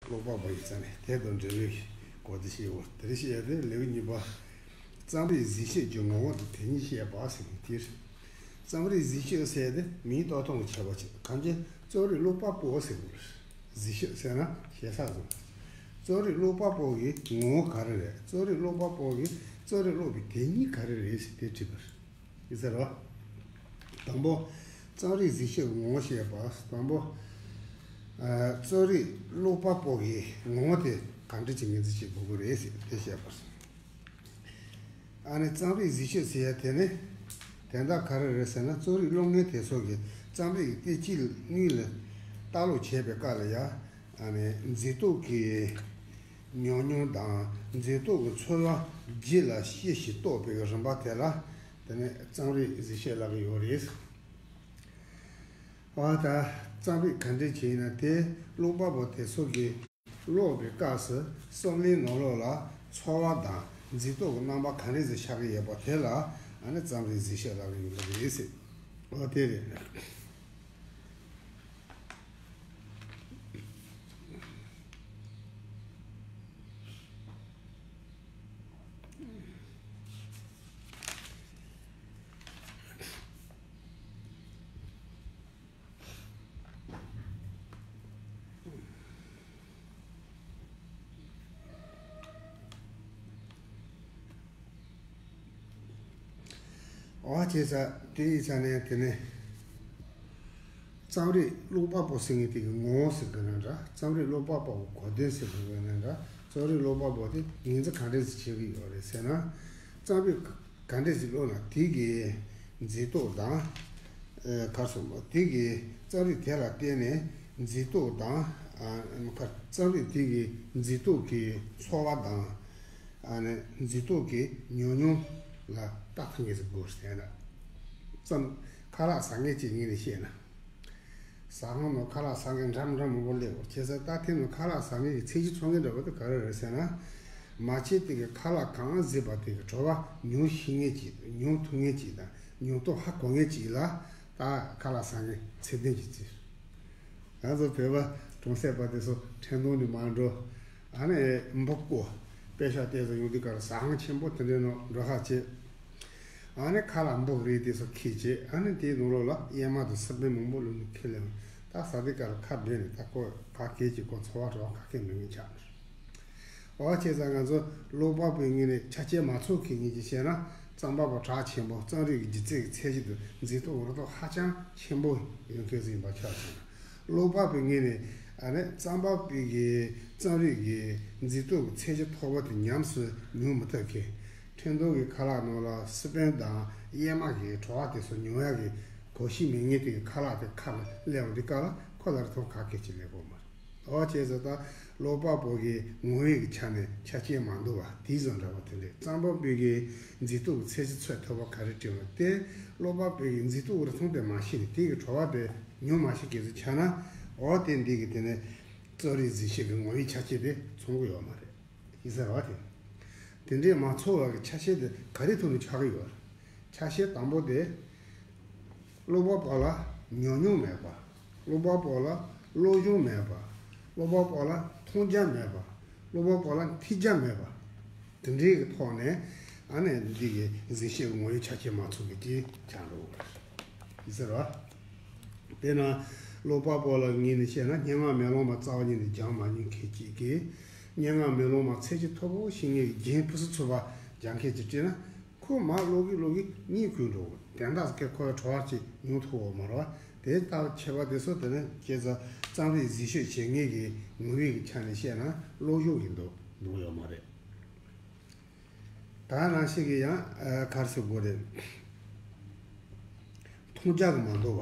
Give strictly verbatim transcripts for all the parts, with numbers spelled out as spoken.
ཀློག་པ་པོ་ཡི་རྩ་ནས་དེ་དང་འབྲེལ་བའི་གོ་བདེ་ཤེས་འོ་དེ་རེ་བཤད་དེ་ལེའུ་གཉིས་པ། རྩོམ་རིག་གཟིགས་ཞིབ་ཀྱི་ངོ་བོ་དང་དེ་ཉིད་བཤད་པ་ཟེར་གྱི་དེ་རེད། རྩོམ་རིག་གཟིགས་ཞིབ་ཟེར་དེ་མིང་ཏོག་ཐུང་གི་ཁྱད་པར་ཆེ་གང་ཅི་རྩོམ་རིག་ཀློག་པ་པོ་ཟེར་དགོས་རེད། གཟིགས་ཞིབ་ཟེར་ན་ཞེ་ས་བཟོ། རྩོམ་རིག་ཀློག་པ་པོ་གི་ངོ་བོ་ག་རེ་རེད། རྩོམ་རིག་ཀློག་པ་པོ་གི་རྩོམ་རིག་ཀློག་པའི་དེ་ཉིད་ག་རེ་རེད་ཟེར་དེ་དྲིས་པ་རེད། ཡིན་ཟེར་བ། དང་པོ། རྩོམ་རིག་གཟིགས་ཞིབ་ངོ་བོ་བཤད་པ། དང་པོ། ཨ། རྩོམ་རིག་ཀློག་པ་པོ་གི་ངོ་བོ་དེ་གང་འདྲ་ཅིག་ངོས་འཛིན་བྱེད་དགོས་ཀྱི་རེད་ཟེར་དེ་བཤད་པ། ཨ་ནི་རྩོམ་རིག་གཟིགས་ཞིབ་ཟེར་ཡ་དེ་ནི། དོན་དག་ག་རེ་རེད་ཟེར་ན་རྩོམ་རིག་ཀློག་མཁན་དེ་ཚོ་གིས་རྩོམ་རིག་གི་སྡེ་གཅིག་གཉིས་ལ་ལྟ་ཀློག་བྱེད་པའི་སྐབས་ལ་ཡ། ཨ་ནི་མཛེས་སྡུག་གི་ཉམས་མྱོང་དང་མཛེས་སྡུག་གི་ཚོར་བ་རྒྱུད་ལ་གཤེ་ཞིང་རྟོགས་པའི་རིམ་པ་དེ་ལ་དེ་ནི་རྩོམ་རིག་གཟིགས་ཞིབ་ལབ་ཀྱི་ཡོད་རེད། འོ་ད་རྩོམ་རིག་ག་འདྲ་ཅིག་ཡིན་ན་དེ་ཀློག་པ་པོ་དེ་ཚོ་གིས་ཀློག་པའི་སྐབས་སུ་བསམ་བློའི་ནང་ལོགས་ལ་ཚོར་བ་དང་མཛེས་སྡུག་གི་རྣམ་པ་ག་འདྲ་ཞིག་ཤར་གྱི་ཡོད་པ་དེ་ལ་ཨ་ནི་རྩོམ་རིག་གཟིགས་ཞིབ་ལབ་ཀྱི་ཡོད་རེད་ཟེར། འོ་དེ་རེད། འོ་བྱས་ཙང་དེ་ཡིན་ཙང་ནས་དེ་ནས་རྩོམ་རིག་ཀློག་པ་པོ་ཟེར་མཁན་དེ་གི་ངོ་བོ་ཟེར་དགོས་ན་འདྲ། རྩོམ་རིག་ཀློག་པ་པོ་གི་གོ་དོན་ཟེར་དགོས་ན་འདྲ། རྩོམ་རིག་ཀློག་པ་པོ་དེ་ངོས་འཛིན་ག་འདྲ་ཞིག་བྱེད་ཀྱི་ཡོད་རེད་ཟེར་ན། རྩོམ་རིག་ག་འདྲ་ཞིག་ཀློག་ན་དེ་གི་མཛེས་སྡུག་དང་། ཨ། གར་སོང་བ་དེ་གི་རྩོམ་རིག་དེ་ལ་བརྟེན་ནས་མཛེས་སྡུག་དང་། ཨ། གར་རྩོམ་རིག་དེ་གི་མཛེས་སྡུག་གི་ཚོར་བ་དང་། ཨ་ནི་མཛེས་སྡུག་གི་ཉམས་མྱོང་ལ་ལྟ་ཐུབ་མཁན་ཞིག་དགོས་ཟེར་ན། རྩོམ་ཁ་ལག་ཟ་མཁན་ཅིག་ངོས་ནས་བཤད་ན། ཟ་ཁང་ནང་ཁ་ལག་ཟ་མཁན་འདྲ་མི་འདྲ་མང་པོ་སླེབས་ཡོད་རེད། བྱས་ཙང་ད་ཐེངས་ནང་ཁ་ལག་ཟ་མཁན་གྱི་ཚད་གཞི་ཚང་མཁན་འདྲ་པོ་དེ་ག་རེ་རེད་ཟེར་ན། མ་ཕྱི་དེ་གི་ཁ་ལག་གང་བཟས་པ་དེ་གི་བྲོ་བ་མྱོང་ཤེས་མཁན་ཅིག་དང་མྱོང་ཐུབ་མཁན་ཅིག་དང་མྱོང་སྟོབས་ཧ་གོ་མཁན་ཅིག་ལ་ད་ཁ་ལག་ཟ་མཁན་ཚད་ལྡན་གྱི་རྩིས། ང་ཚོ་བོད་པ་གྲོང་གསེབ་པ་དེ་ཚོ་ཁྲེང་ཏུའུ་ནས་མར་འགྲོ། ཨ་ནི་འབུ་རྐོ། པེ་ཤག་ཏོག་ཙམ་ཡོང་དུས་སྐབས་ལ་ཟ་ཁང་ཆེན་པོ་དེ་འདྲའི་ནང་འགྲོ་ཧ་བྱེད། ཨ་ནི་ཁ་ལག་འབུ་རིགས་དེ་ཚོ་འཁྱེར་བྱས་ཨ་ནི་དེའི་ནང་ལོགས་ལ་གཡེར་མ་དང་སི་པན་མང་པོ་བླུགས་ནས་འཁྱེར་སླེབས། ད་ཟ་དུས་སྐབས་ལ་ཁ་སྦས་ནས་ད་ཁོ་ག་གས་ཀྱི་ཁོ་ཚོར་བ་བྲོ་བ་ག་གས་མེད་མཁན་ཆགས་འདུག་འོ་བྱས་ཙང་ང་ཚོ་ཀློག་པ་པོའི་ངོས་ནས་ཆ་རྐྱེན་མ་ཚང་མཁན་ཉིད་ཀྱིས་བཤད་ན་རྩོམ་པ་པོ་གྲགས་ཆེན་པོ། རྩོམ་རིག་གི་སྒྱུ་རྩལ་གྱི་ཚད་གཞི་དུ་མཛེས་སྡུག་ངོ་ཐོག་ཧ་ཅང་ཆེན་པོ་ཡོད་མཁན་ཞིག་ཡིན་པ་ཆགས་སོང་། ཀློག་པ་པོའི་ངོས་ནས་ཨ་ནི་རྩོམ་པ་པོའི་གི་རྩོམ་རིག་གི་མཛེས་སྡུག་གི་ཚད་གཞི་མཐོ་པོ་དེ་ཉམས་སུ་མྱོང་མི་ཐུབ་མཁན། ཁྲེང་ཏུའུ་གི་ཁ་ལག་ནང་ལ་སི་པན་དང་གཡེར་མ་གི་བྲོ་བ་དེ་ཚོ་མྱོང་ཡག་གི་གོ་ཤེས་མེད་མཁན་དེ་གི་ཁ་ལག་དེ་ཁ་ལ་སླེབས་འོང་དུས་སྐབས་ལ་ཁོ་ལ་རིན་ཐང་ག་གས་ཅིག་སླེབས་ཀྱི་ཡོད་མ་རེད། འོ་བྱས་ཙང་ད་ཀློག་པ་པོ་གི་ངོ་བོའི་གི་ཆ་ནས་ཆ་རྐྱེན་མ་འདུ་བ་དེ་ཙམ་འདྲ་བ་དེ་འདྲས། རྩོམ་པ་པོ་གི་མཛེས་སྡུག་གི་ཚད་གཞི་ཚད་མཐོ་བ་ག་རེ་བྲིས་པ་དེ་ཀློག་པ་པོ་གི་མཛེས་སྡུག་རིན་ཐང་དེ་མ་ཤེས་ནས་དེ་གི་བྲོ་བ་དེ་མྱོང་མ་ཤེས་མཁན་ཞིག་ཆགས་ན། འོ་དེ་འདི་གི་དེ་ནས་རྩོམ་རིག་གཟིགས་ཞིབ་གི་ངོ་བོའི་ཆ་རྐྱེན་དེ་ཚང་གི་ཡོད་མ་རེད། ཡིན་ཟེར་བ་དེ། དེ་འདྲས་མ་ཚང་བ་གི་ཆ་ཤས་དེ་ག་རེ་ཐོག་ནས་ཆགས་ཀྱི་ཡོད་རེད། ཆ་ཤས་དང་པོ་དེ། ཀློག་པ་པོ་ལ་ཉམས་མྱོང་མེད་པ། ཀློག་པ་པོ་ལ་བློ་སྦྱོང་མེད་པ། ཀློག་པ་པོ་ལ་མཐོང་རྒྱ་མེད་པ། ཀློག་པ་པོ་ལ་ཐོས་རྒྱ་མེད་པ། དེ་འདྲའི་གི་ཐོག་ནས་ཨ་ནི་འདི་གི་གཟིགས་ཤེས་ཀྱི་ངོ་བོའི་ཆ་རྐྱེན་མ་ཚང་གི་དེ་ཆགས་འགྲོ་གི་རེད། ཟེར་བ། དཔེར་ན། ཀློག་པ་པོ་ལ་ངོས་ནས་བཤད་ན་སྙན་ངག་མེ་ལོང་མ་རྩ་བ་ཉིད་ནས་སྦྱང་མ་མྱོང་མཁན་ཅིག་གིས། སྙན་ངག་མེ་ལོང་མ་ཚད་གཞི་མཐོ་པོ་ཤེས་མཁན་གྱི་རྒན་ཕུན་སུམ་ཚོགས་པ་སྦྱང་མཁན་ཅིག་བྱས་ན། ཁོ་མར་ཀློག་གིན་ཀློག་གིན་གཉིད་ཁུག་འགྲོ་གི། དོན་དག་ཁོ་ལ་བྲོ་བ་ཅིག་མྱོང་ཐུབ་ཀྱི་མ་རེད་བ། དེ་ལྟ་བུ་ཁྱད་པར་དེ་ཚོ་དེ་ནི་བྱས་ཙང་རྩོམ་རིག་གཟིགས་ཞིབ་བྱེད་མཁན་གྱི་ངོ་བོའི་གི་ཆ་ནས་བཤད་ན་ཀློག་སྦྱོང་གི་འདུག་འདུག་ཡོད་མ་རེད། ད་ནང་བཞིན་གྱི་ཡང་ཨ་ག་རེ་ཟེར་དགོས་རེད། མཐོང་རྒྱ་གི་མ་འདུ་བ།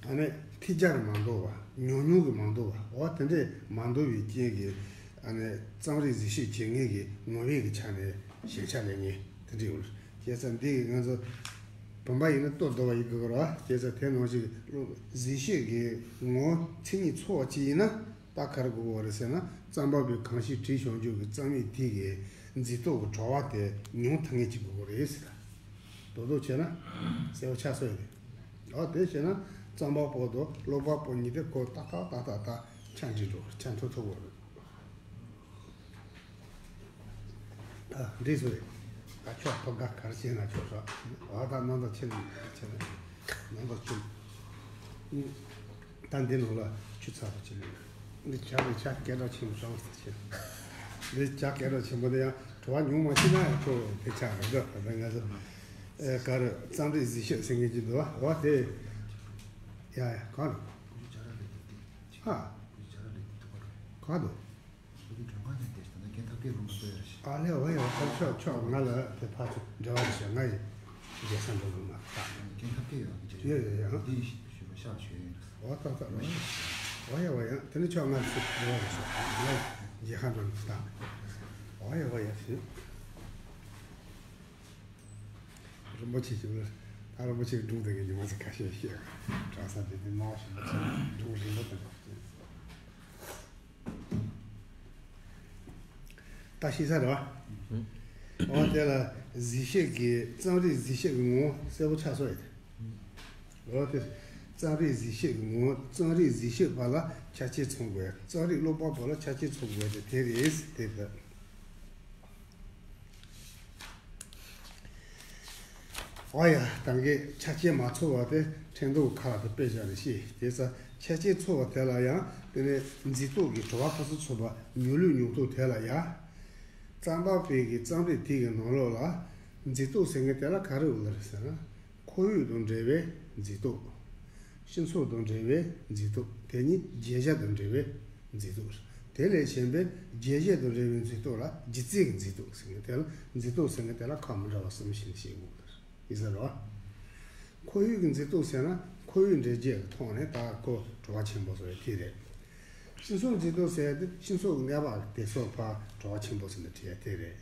ཨ་ནི་ཐོས་རྒྱ་གི་མ་འདུ་བ། ཉམས་མྱོང་གི་མ་འདུ་བ། འོ་དེ་འདྲས་མ་འདུ་བའི་རྐྱེན་གྱིས་ཨ་ནི་རྩོམ་རིག་གཟིགས་ཞིབ་བྱེད་མཁན་གྱི་ངོ་བོའི་གི་ཆ་ནས་ཞན་ཆ་སླེབས་མཁན་དེ་འདྲས་ཡོད་རེད། བྱས་ཙང་འདི་གི་ང་ཚོ་བུམ་པ་ཡིན་ན་ལྟོ་ལྡིར་བ་ཡིན་དགོས་རེད་བ། བྱས་ཙང་དེ་ནང་བཞིན་གཟིགས་ཞིབ་ཀྱི་ངོ་བོ་མཚན་ཉིད་ཚང་བ་ཅིག་ཡིན་ན། ད་ག་རེ་དགོས་ཀྱི་རེད་ཟེར་ན། རྩོམ་པ་པོས་གང་ཞིག་བྲིས་བྱུང་རྒྱུ་གི་རྩོམ་ཡིག་དེ་གི་མཛེས་སྡུག་གི་བྲོ་བ་དེ་མྱོང་ཐུབ་མཁན་ཅིག་དགོས་ཀྱི་རེད་ཟེར། རྡོག་རྡོག་བྱས་ན་གསལ་པོ་ཆགས་སོང་ཡོད་རེད། འོ་དེ་བྱས་ན་རྩོམ་པ་པོ་དང་ཀློག་པ་པོ་གཉིས་དེ་ཁོ་ཏག་ཏག་ཏག་ཏག་ཏག་ ཆ་འགྲིག་འགྲོ། ཆ་མཐུན་ཐུབ་དགོས་རེད། ཨ། འགྲིག་སོང་རེད། ད་ཁྱོད་ཐོབ་དགའ་ག་རེ་བྱས་ན་ཁྱོད་ཤོག་འོ་ད་རྣམ་ཐར་ཆེ་ནས་ཆེ་ནས་རྣམ་ཐར་ཆེ། ད་འདི་ནང་ལ་ཆུ་ཚ་པོ་ཆེ་ནས་འདི་བྱ་བའི་ཆ་སྐད་གྲགས་ཆེན་པོ་ཤོག་ཆེ། འདི་བྱ་སྐད་གྲགས་ཆེན་པོ་འདི་ཡང་བྲོ་བ་ཉུང་མ་ཤེས་ན་ཡང་ཁོ་དེ་ཆ་རེད། ད་ང་ཚོ་ཨེ་ག་རེ་རྩོམ་རིག་གཟིགས་ཞིབ་ཟེར་མཁན་ཅིག་འདུག་བ། འོ་དེ་ཡ་ཡ་གང་རེད། ཧ། གང་འདུག་ཨ་ལས། འོ་ཡ། ད་ཆོག་ཆོག་ང་ལ་དེ་ཕར་ཚུར་འབྲེལ་བ་རེད་ཤག་ང་ཡི་རྒྱལ་ས་འགྲོ་དགོས་མ་རེད། ཡོད་ཡོད་ཡོད། འོ་ད་ད། འོ་ཡ་འོ་ཡ། དེ་ནི་ཆོག་ང་ཚུར་འབྲེལ་བ་རེད་ཤག་ང་ཡི་རྒྱལ་ཁ་འགྲོ་དགོས། འོ་ཡ་འོ་ཡ། ཞུ། རིན་པོ་ཆེ་ཞིག་ལ། ད་རིན་པོ་ཆེ་སྒྲུང་དེ་གའི་ཉི་མ་ཚོ་ཁ་ཤས་ཤེས། གྲྭ་ས་དེ་དེ་མང་ཞིག་ལ་ཆེ་སྒྲུང་རིན་པོ་དེ་འདྲ། ད་ཤེས་ས་རེད་བ། འོ་དེ་ལ་གཟིགས་ཞིབ་ཀྱི་རྩོམ་རིག་གཟིགས་ཞིབ་ཀྱི་ངོ་བོ་གསལ་པོ་ཆགས་སོང་ཡོད་དེ། འོ་དེ་རྩོམ་རིག་གཟིགས་ཞིབ་ཀྱི་ངོ་བོ། རྩོམ་རིག་གཟིགས་ཞིབ་པ་ལ་ཆ་རྐྱེན་ཚང་དགོས། རྩོམ་རིག་ཀློག་པ་པོ་ལ་ཆ་རྐྱེན་ཚང་དགོས་དེ་དེ་རེད་དེ་ད། འོ་ཡ། ད་གིན་ཆ་རྐྱེན་མ་ཚང་བ་དེ་ཕྲན་བུ་ཁ་ལ་དེ་དཔེ་བཞག་ནས་ཤེས། དེ་ས་ཆ་རྐྱེན་ཚང་བ་དེ་ལ་ཡང་དེ་ནས་མཛེས་སྡུག་གི་བྲོ་བ་ཕུན་སུམ་ཚོགས་པ་མྱོང་ལུགས་མྱོང་སྟངས་དེ་ལ་ཡ། རྩོམ་པ་པོའི་གི་རྩོམ་རིག་དེ་གི་ནང་ལོགས་ལ་མཛེས་སྡུག་ཟེར་མཁན་དེ་ལ་ག་རེ་ཡོད་རེད་ཟེར་ན། ཁོར་ཡུག་དང་འབྲེལ་བའི་མཛེས་སྡུག་སྤྱི་ཚོགས་དང་འབྲེལ་བའི་མཛེས་སྡུག་དེ་ནི་བརྗོད་བྱ་དང་འབྲེལ་བའི་མཛེས་སྡུག་དེ་ལས་གཞན་པའི་བརྗོད་བྱ་དང་འབྲེལ་བའི་མཛེས་སྡུག་ལ་སྒྱུ་རྩལ་གྱི་མཛེས་སྡུག་ཟེར་མཁན་དེ་ལ། མཛེས་སྡུག་ཟེར་མཁན་དེ་ལ་ཁག་མི་འདྲ་བ་གསུམ་ཞིག་ཤེས་དགོས་རེད། ཡིན་ས་རེད་བ། ཁོར་ཡུག་གི་མཛེས་སྡུག་ཟེར་ན་ཁོར་ཡུག་འབྲེལ་བརྗོད་ཀྱི་ཐོག་ནས་ད་ཁོ་བྲོ་བ་ཆེན་པོ་བཟོ་ཡ་དེ་རེད། སྤྱི་ཚོགས་མཛེས་སྡུག་ཟེར་ཡ་དེ་སྤྱི་ཚོགས་ཀྱི་གནས་བབ་དེ་ཚོ་ཕར་བྲོ་བ་ཆེན་པོ་ཟེར་ནས་བྲིས་ཡ་དེ་རེད།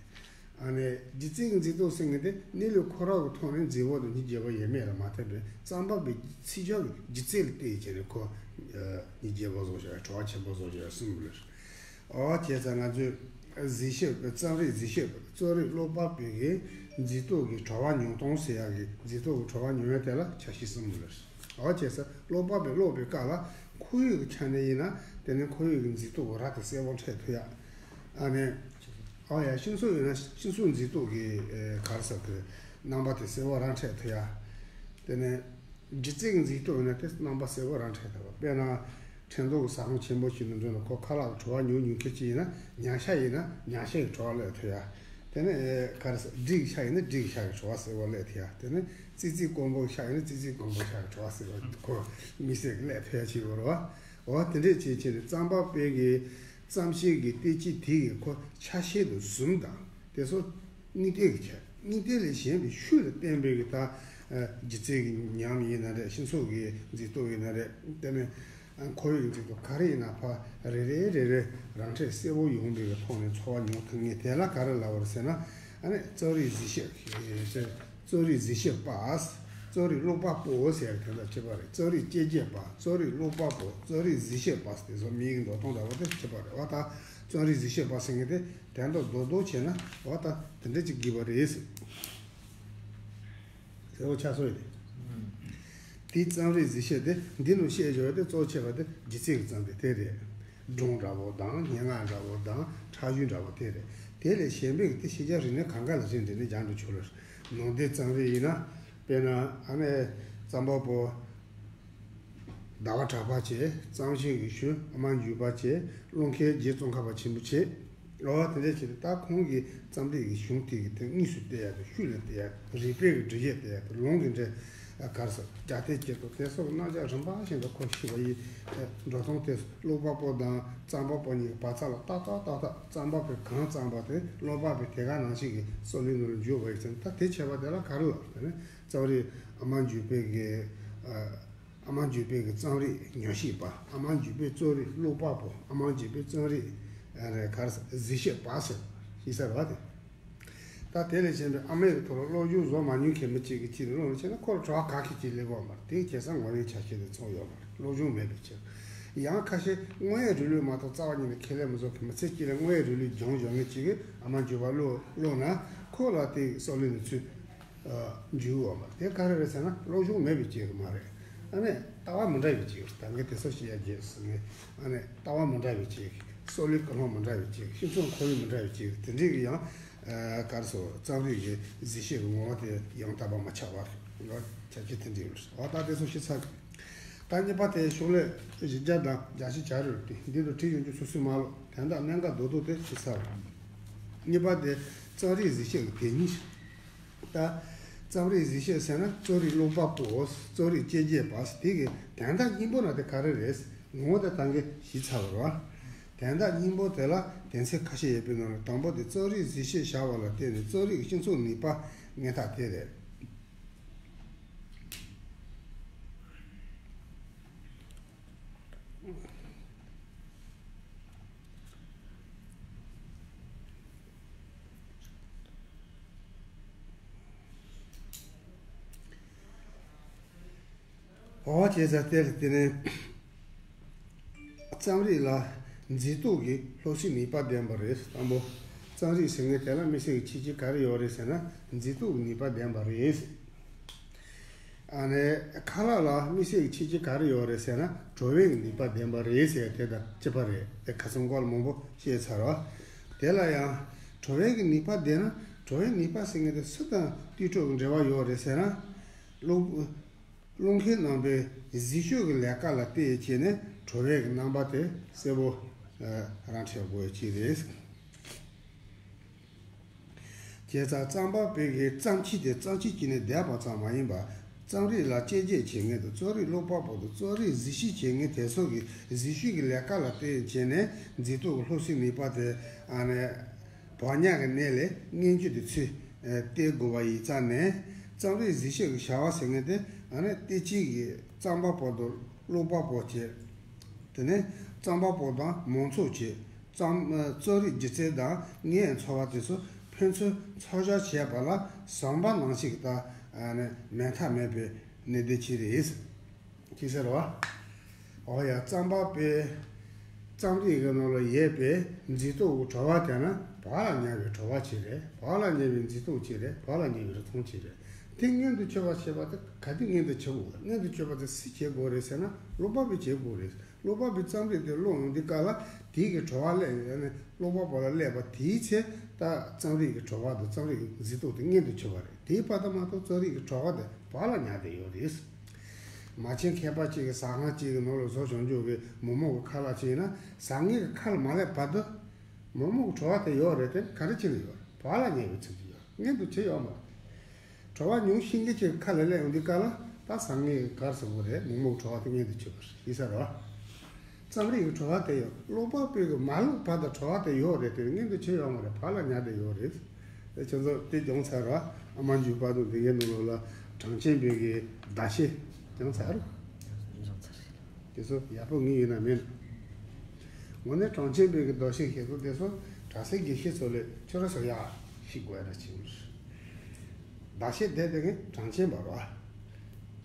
ཨ་ནི་སྒྱུ་རྩལ་གྱི་མཛེས་སྡུག་ཟེར་མཁན་དེ་གནས་ལུགས་ཁོ་རང་གི་ཐོག་ནས་མཛེས་པོ་དང་མི་མཛེས་པོ་ཡོད་མེད་ལ་མ་ལྟོས་པའི་རྩོམ་པ་པོའི་ཚིག་སྦྱོར་གྱི་སྒྱུ་རྩལ་ལ་བལྟས་བྱས་ནས་ཁོ་ཨ་མི་མཛེས་པོ་བཟོ་བྱ་བྲོ་བ་ཆེན་པོ་བཟོ་བྱ་གསུམ་རེད། འོ་བྱས་ཙང་ང་ཚོས་གཟིགས་ཞིབ་རྩོམ་རིག་གཟིགས་ཞིབ་རྩོམ་རིག་ཀློག་པ་པོའི་གི་མཛེས་སྡུག་གི་བྲོ་བ་མྱོང་སྟངས་ཟེར་ཡག་གི་མཛེས་སྡུག་གི་བྲོ་བ་མྱོང་ཡ་དེ་ལ་ཆ་ཤས་གསུམ་རེད། འོ་བྱས་ཙང་ཀློག་པ་པོས་ཀློག་པའི་སྐབས་ལ་ཁོར་ཡུག་གི་ཆ་ནས་ཡིན་ན་དེ་ནི་ཁོར་ཡུག་གི་མཛེས་སྡུག་གི་ར་དེ་གསལ་པོ་འཕྲད་ཐུབ་ཡ། ཨ་ནི། ཨོ་ཡ། སྤྱི་ཚོགས་ཡིན་ན་སྤྱི་ཚོགས་མཛེས་སྡུག་གི་ཨེ་ག་རེ་ཟེར་དགོས། རྣམ་པ་དེ་གསལ་པོ་རང་འཕྲད་ཐུབ་ཡ། དེ་ནས་སྒྱུ་རྩལ་གྱི་མཛེས་སྡུག་ཡིན་ན་དེ་རྣམ་པ་གསལ་པོ་རང་འཕྲད་ཐུབ་པ། དཔེར་ན་ཁྲེང་ཏུའུ་གི་ཟ་ཁང་ཆེན་པོ་ཞིག་ནང་འགྲོ་ན་ཁོ་ཁ་ལག་གི་བྲོ་བ་མྱོང་མྱོང་མཁན་ཅིག་ཡིན་ན་ཉ་ཤ་ཡིན་ན་ཉ་ཤ་གི་བྲོ་བ་སླེབས་ཐུབ་ཡ། དེ་ནས་ཨེ་ག་རེ་ཟེར། འབྲི་གི་ཤ་ཡིན་ན་འབྲི་གི་ཤ་གི་བྲོ་བ་གསལ་པོ་སླེབས་ཐུབ་ཡ། དེ་ནས་ཙི་ཙི་ཀོང་པོ་གི་ཤ་ཡིན་ན་ཙི་ཙི་ཀོང་པོ་གི་ཤ་གི་བྲོ་བ་གསལ་པོ་ཁོ་མི་སེར་གི་སླེབས་ཐུབ་ཡ་ཅིག་ཡོད་རེད་བ། འོ་དེ་འདྲས་བྱས་བྱས་ནས་རྩོམ་པ་པོའི་གི་རྩོམ་ཤེས་ཀྱི་བསྟན་བཅོས་དེ་གི་ཁོ་ཆ་ཤས་དང་གཟུངས་དང་དེ་ཚོ་དངོས་བསྟན་གྱི་ཆ། དངོས་བསྟན་ལས་གཞན་པའི་ཤུགས་ལ་བརྟེན་པའི་གི་ད་ཨ་སྒྱུ་རྩལ་གྱི་ཉམས་ཡིན་ན་རེད། སྤྱི་ཚོགས་ཀྱི་མཛེས་སྡུག་ཡིན་ན་རེད། དེ་ནས་ཨ་ཁོར་ཡུག་གི་མཛེས་སྡུག་ག་རེ་ཡིན་ན་ཕར་རེ་རེ་རེ་རེ་རང་འཕྲད་གསལ་པོ་ཡོང་བའི་གི་ཐོག་ནས་ཚོར་བ་མྱོང་ཐུབ་ངེས། དེ་ལ་ག་རེ་ལབ་པ་རེད་ཟེར་ན། ཨ་ནི་རྩོམ་རིག་གཟིགས་ཞིབ་ཟེར། རྩོམ་རིག་གཟིགས་ཞིབ་པ། རྩོམ་རིག་ཀློག་པ་པོ་ཟེར་དེ་དང་ཁྱད་པར་རེད། རྩོམ་རིག་དཔྱད་བརྗོད་པ། རྩོམ་རིག་ཀློག་པ་པོ། རྩོམ་རིག་གཟིགས་ཞིབ་པ་དེ་ཚོ་མིང་གི་འདོགས་སྟངས་འདྲ་པོ་དེ་ཁྱད་པར་རེད་བ། ད་རྩོམ་རིག་གཟིགས་ཞིབ་པ་ཟེར་མཁན་དེ་དོན་དག་རྡོག་རྡོག་བྱས་ན་བ་ད་དེ་འདྲ་ཅིག་དགོས་པ་རེད་ཟེར། གསལ་པོ་ཆགས་སོང་ཡོད་དེ། དེའི་རྩོམ་རིག་གཟིགས་ཞིབ་དེ་འདི་ནང་བཤད་བཞག་པ་དེ་གཙོ་ཆེ་བ་དེ་སྒྱུ་རྩལ་གྱི་རྩོམ་དེ་དེ་རེད། སྒྲུང་འདྲ་པོ་དང་སྙན་ངག་འདྲ་པོ་དང་ཕྲ་ཞིབ་འདྲ་པོ་དེ་རེད། དེ་ལས་གཞན་པའི་གི་དེ་ཤེས་བྱ་རིག་གནས་གང་ག་ལ་རིགས་འགྲེ་ནས་སྦྱང་འགྲོ་ཆོག་ལ། ནང་བསྟན་རྩོམ་རིག་ཡིན་ན། དཔེར་ན་ཨ་ནེ་རྩོམ་པ་པོ་ཟླ་བ་གྲགས་པ་བྱས། རྩོམ་ཤེས་ཀྱི་ཤུལ་ཨ་མ་འཇུ་པ་བྱས། ཀློང་ཁའི་རྗེ་ཙོང་ཁ་པ་ཆེན་པོ་བྱས། ཨོ་དེ་འདྲ་བྱས་ཏེ་ད་ཁོང་གི་རྩོམ་རིག་གི་གཞུང་དེ་གི་དེ་དངོས་སུ་བལྟས་ཡ་དང་ཤུལ་ལ་བལྟས་ཡ། རིག་པའི་གི་འགྲེལ་བཤད་བལྟས་ཡ་དང་ལུང་གི་འགྲེལ་ག་རེ་ཟེར་རྒྱ་སྟེང་སྐྱེ་ཐོག་དེ་སོགས་ཀྱི་རྣམ་གཞག་རིམ་པ་བཞིན་དུ་ཁོ་ཤེས་པ་ཡིན། འགྲོ་སྟངས་དེ་ཀློག་པ་པོ་དང་རྩོམ་པ་པོ་གཉིས་ཀྱི་བར་མཚམས་ལ་ཏག་ཏག་ཏག་ཏག་རྩོམ་པ་པོས་གང་བརྩམས་པ་དེ་ཀློག་པ་པོས་དེ་ག་ནང་བཞིན་གྱི་རྩོམ་རིག་ནང་ལ་འཇུག་པ་ཡིན་ཙང་ད་དེ་བྱས་པ་དེ་ལ་ག་རེ་ལབ་དེ་ནི་རྩོམ་རིག་ཨ་མ་འཇུ་པའི་གི་ཨ། ཨ་མ་འཇུ་པའི་གི་རྩོམ་རིག་ཉམས་ཞིབ་པ། ཨ་མ་འཇུ་པའི་རྩོམ་རིག་ཀློག་པ་པོ། ཨ་མ་འཇུ་པའི་རྩོམ་རིག་ཨ་རེ་ག་རེ་ཟེར་གཟིགས་ཞིབ་པ་ཟེར་ཞེས་ཟེར་བ་དེ། ད་དེ་ལས་གཞན་པའི་ཨ་མའི་གི་ཐོག་ལ་སློབ་སྦྱོང་བཟོ་མ་མྱོང་མཁན་མི་གཅིག་གིས་ཁྱེད་ཀློག་ནས་བྱས་ན་ཁོ་ལ་བྲོ་བ་ག་གི་ཅིག་སླེབས་ཡོད་མ་རེད། དེ་བྱས་ཙང་ངོ་བོའི་ཆ་ཤས་དེ་ཚང་ཡོད་མ་རེད། སློབ་སྦྱོང་མེད་པའི་ཕྱིར། ཡང་ཁ་ཤས་དངོས་ཡོད་རིགས་ལུགས་མ་གཏོགས་རྩ་བ་ཉིད་ནས་ཁས་ལེན་མི་བཟོ་མཁན་མི་ཚེ་གཅིག་ལ་དངོས་ཡོད་རིགས་ལུགས་སྦྱོང་སྦྱོང་མཁན་གཅིག་གིས་ཨ་མ་འཇུ་པ་ཀློག་ཀློག་ན་ཁོ་ལ་དེ་གི་བསམ་བློའི་ནུས་ཚོད། འཇུག་འོང་བ་དེ་ག་རེ་རེད་ཟེར་ན་སློབ་སྦྱོང་མེད་པའི་རྐྱེན་གྱིས་མ་རེད། ཨ་ནི་ལྟ་བ་མི་འདྲ་བའི་ཅིག་ད་གིན་དེ་ཚོ་ཞིག་ཡ་རྒྱས་སུ་ནས། ཨ་ནི་ལྟ་བ་མི་འདྲ་བའི་ཅིག་སྲོག་ལུས་ཀུན་སློང་མི་འདྲ་བའི་ཅིག་སྤྱི་ཚོགས་ཁོར་ཡུག་མི་འདྲ་བའི་ཅིག་དེ་འདྲའི་གི་ཡང་གར་སོ་རྩོམ་རིག་གི་གཟི་བརྗིད་ཀྱི་ངོ་བོ་དེ་ཡང་དག་པ་མ་ཆགས་པར་ཆ་རྐྱེན་དེ་འདྲའི་ཡོད། འོ་ད་དེ་ཚོ་ཞིག་ཚར། ད་གཉིས་པ་དེ་ཤོག་ལྷེ་བཞི་བརྒྱ་དང་བརྒྱད་ཅུ་གྱ་རེ་རེད་དེ། འདི་དུ་བྲིས་ཡོང་རྒྱུ་སོ་སོའི་མ་ལོ་དན་རྟགས་གནད་འགག་རྡོག་རྡོག་དེ་ཞིག་ཚར། གཉིས་པ་དེ་རྩོམ་རིག་གཟི་བརྗིད་ཀྱི་དེ་ཉིད། ད་རྩོམ་རིག་གཟི་བརྗིད་ཟེར་ན་རྩོམ་རིག་ཀློག་པ་པོ། རྩོམ་རིག་དཔྱད་བརྗོད་པ། དེ་གི་དན་རྟགས་སྙིང་པོ་ན་དེ་ག་རེ་རེད། ངོ་བོ་དེ་ད་གིན་ཞིག་ཚར་བ་རེད་བ། དན་རྟགས་སྙིང་པོ་དེ་ལ་དོན་ཚན་ཁ་ཤས་ཡོད་པའི་ནང་ནས་དང་པོ་དེ་རྩོམ་རིག་གཟི་བརྗིད་བྱ་བ་ལ་བརྟེན་ནས་རྩོམ་རིག་སྤྱི་ཚོགས་ནུས་པ་མངོན་རྟགས་དེ་རེད། འོ་བྱས་ཙང་དེ་ལ་དེ་ནས་རྩོམ་རིག་ལ་མཛེས་སྡུག་གི་ལྷུག་བསམ་ནུས་པ་ལྡན་པ་རེད། དང་པོ་རྩོམ་རིག་ཟེར་མཁན་དེ་ལ་དམིགས་བསལ་གྱི་ཁྱད་ཆོས་ག་རེ་ཡོད་རེད་ཟེར་ན་མཛེས་སྡུག་གི་ནུས་པ་ལྡན་པ་རེད། ཨ་ནི་ཁ་ལག་ལ་དམིགས་བསལ་གྱི་ཁྱད་ཆོས་ག་རེ་ཡོད་རེད་ཟེར་ན་བྲོ་བའི་ནུས་པ་ལྡན་པ་རེད་ཟེར་དེ་དང་གཅིག་པ་རེད། དེ་ཁ་སང་སྐོར་མང་པོ་བཤད་ཚར་བ། དེ་ལ་ཡང་བྲོ་བའི་གི་ནུས་པ་ལྡན་ན་བྲོ་བའི་ནུས་པ་ཟེར་མཁན་དེ་སུ་དང་དུས་ཁྲོད་ཀྱི་འབྲེལ་བ་ཡོད་རེད་ཟེར་ན། ཀློག་ཀློག་མཁན་རྣམ་པའི་གཟི་བརྗིད་ཀྱི་ལས་ཀ་ལ་བལྟས་བྱས་ནས་བྲོ་བའི་གི་རྣམ་པ་དེ་གསལ་པོ་རང་འཁྲིད་དགོས་ཀྱི་རེད། བྱས་ཙང་རྩོམ་པ་པོའི་གི་བརྩམས་ཆོས་དེ་བརྩམས་ཆོས་ཀྱི་ནི་བསྡད་པ་ཙམ་མ་ཡིན་པར་རྩོམ་རིག་ལ་དཔྱད་བརྗོད་བྱེད་མཁན་དང་རྩོམ་རིག་ཀློག་པ་པོ་དང་རྩོམ་རིག་གཟི་བརྗིད་བྱེད་མཁན་དེ་ཚོ་གི་གཟི་བརྗིད་ཀྱི་ལས་ཀ་ལ་བལྟས་བྱས་ནས་མཛེས་སྡུག་གི་ལྷུག་བསམ་ནུས་པ་དེ་ཨ་ནི་བག་ཉལ་གྱི་གནས་ལས་མངོན་གྱུར་དུ་ཚུར་སྟེར་དགོས་པ་ཡིན་ཙང་ནས། རྩོམ་རིག་གཟི་བརྗིད་ཀྱི་བྱ་བ་ཟེར་མཁན་དེ་ཨ་ནི་བལྟས་བཅས་ཀྱི་རྩོམ་པ་པོ་དང་ཀློག་པ་པོ་བཅས། དེ་ནས་རྩོམ་པ་པོ་དང་མང་ཚོགས་ཀྱི་རྩོམ་རྩོམ་རིག་སྒྱུ་རྩལ་དང་ངའི་འཚོ་བ་དེ་ཚོ་ཕན་ཚུན་ཚོད་བསྲེ་བྱས་པ་ལ་ཟམ་པ་ནང་བཞིན་གྱི་ད་ཨ་ནི་མེད་ཐབས་མེད་པའི་གནད་དོན་ཅིག་རེད། ཅི་ཟེར་བ། འོ་ཡ། རྩོམ་པ་པོའི་རྩོམ་རིག་གི་ནང་ལ་ཡོད་པའི་མཛེས་སྡུག་གི་བྲོ་བ་དེ་ནི་བག་ལ་ཉལ་བའི་བྲོ་བ་ཅིག་རེད། བག་ལ་ཉལ་བའི་མཛེས་སྡུག་ཅིག་རེད། བག་ལ་ཉལ་བའི་རིག་མཐོང་ཅིག་རེད། དེ་མངོན་དུ་གྱུར་པ་ཞེས་པ་དེ་ག་དུས་མངོན་དུ་གྱུར་དགོས། མངོན་དུ་གྱུར་པ་དེ་སུས་བྱེད་དགོས་རེད་ཟེར་ན་ཀློག་པ་པོས་བྱེད་དགོས་རེད། ཀློག་པ་པོས་རྩོམ་རིག་དེ་ཀློག་ཡོང་དུས་སྐབས་ལ་དེའི་གི་བྲོ་བ་སླེབས་ཡོང་ནས་ཀློག་པ་པོ་ལ་སླེབས་པ་དེའི་ཚེ་ད་རྩོམ་རིག་གི་བྲོ་བ་དང་རྩོམ་རིག་གི་མཛེས་སྡུག་དེ་མངོན་དུ་གྱུར་པ་རེད། དེའི་བར་དུ་མ་གཏོགས་རྩོམ་རིག་གི་བྲོ་བ་དེ་བག་ལ་ཉལ་བསྡད་ཡོད་རེད། མ་བྱན་མཁས་པ་གཅིག་གིས་ཟ་ཁང་གཅིག་གི་ནང་ལ་བཟོ་བྱུང་རྒྱུ་གི་མོག་མོག་གི་ཁ་ལག་ཅིག་ཡིན་ན་ཟ་མཁན་གྱི་ཁ་ལ་མ་སླེབས་བར་དུ་མོག་མོག་གི་བྲོ་བ་དེ་ཡོད་རེད་དེ་ག་རེ་བྱས་ནས་ཡོད་རེད། བག་ལ་ཉལ་བའི་ཚུལ་དུ་ཡོད་རེད། མངོན་དུ་གྱུར་ཡོད་མ་རེད། བྲོ་བ་ཉུང་ཤས་ཀྱི་ཁ་ལ་སླེབས་ཡོང་དུས་སྐབས་ལ་ད་ཟ་མཁན་གྱི་ག་རེ་ཟེར་དགོས་རེད། མོག་མོག་བྲོ་བ་དེ་མངོན་དུ་གྱུར་པ་རེད། ཡིན་ས་རེད་བ། རྩོམ་རིག་གི་བྲོ་བ་དེ་ཡང་ཀློག་པ་པོའི་གི་མ་ཀློག་བར་དུ་བྲོ་བ་དེ་ཡོད་རེད་དེ་མངོན་དུ་གྱུར་ཡོད་མ་རེད། བག་ལ་ཉལ་བསྡད་ཡོད་རེད། དེ་ཁྱོད་ཚོ་དེ་སྦྱོང་ཚར་བ། ཨ་མ་འཇུ་པ་དང་དེ་གའི་ནང་ལོགས་ལ་གྲངས་ཅན་པའི་གི་བརྡ་ཤེས་སྦྱོང་ཚར། སྦྱོང་ཚར་རེད། དེ་ཚོ་ཡག་པོ་ངེས་ཡིན་ན་མིན། དངོས་གནས་གྲངས་ཅན་པའི་གི་བརྡ་ཤེས་ཤེས་ཚོ་དེ་ཚོ་གྲྭ་སའི་དགེ་བཤེས་ཚོ་ལས་ཁྱོད་རང་ཚོ་ཡག་ཤེས་དགོས་ར་ཅིག་བརྡ་ཤེས་དེ་དེ་གི་གྲངས་ཅན་པ་རེད།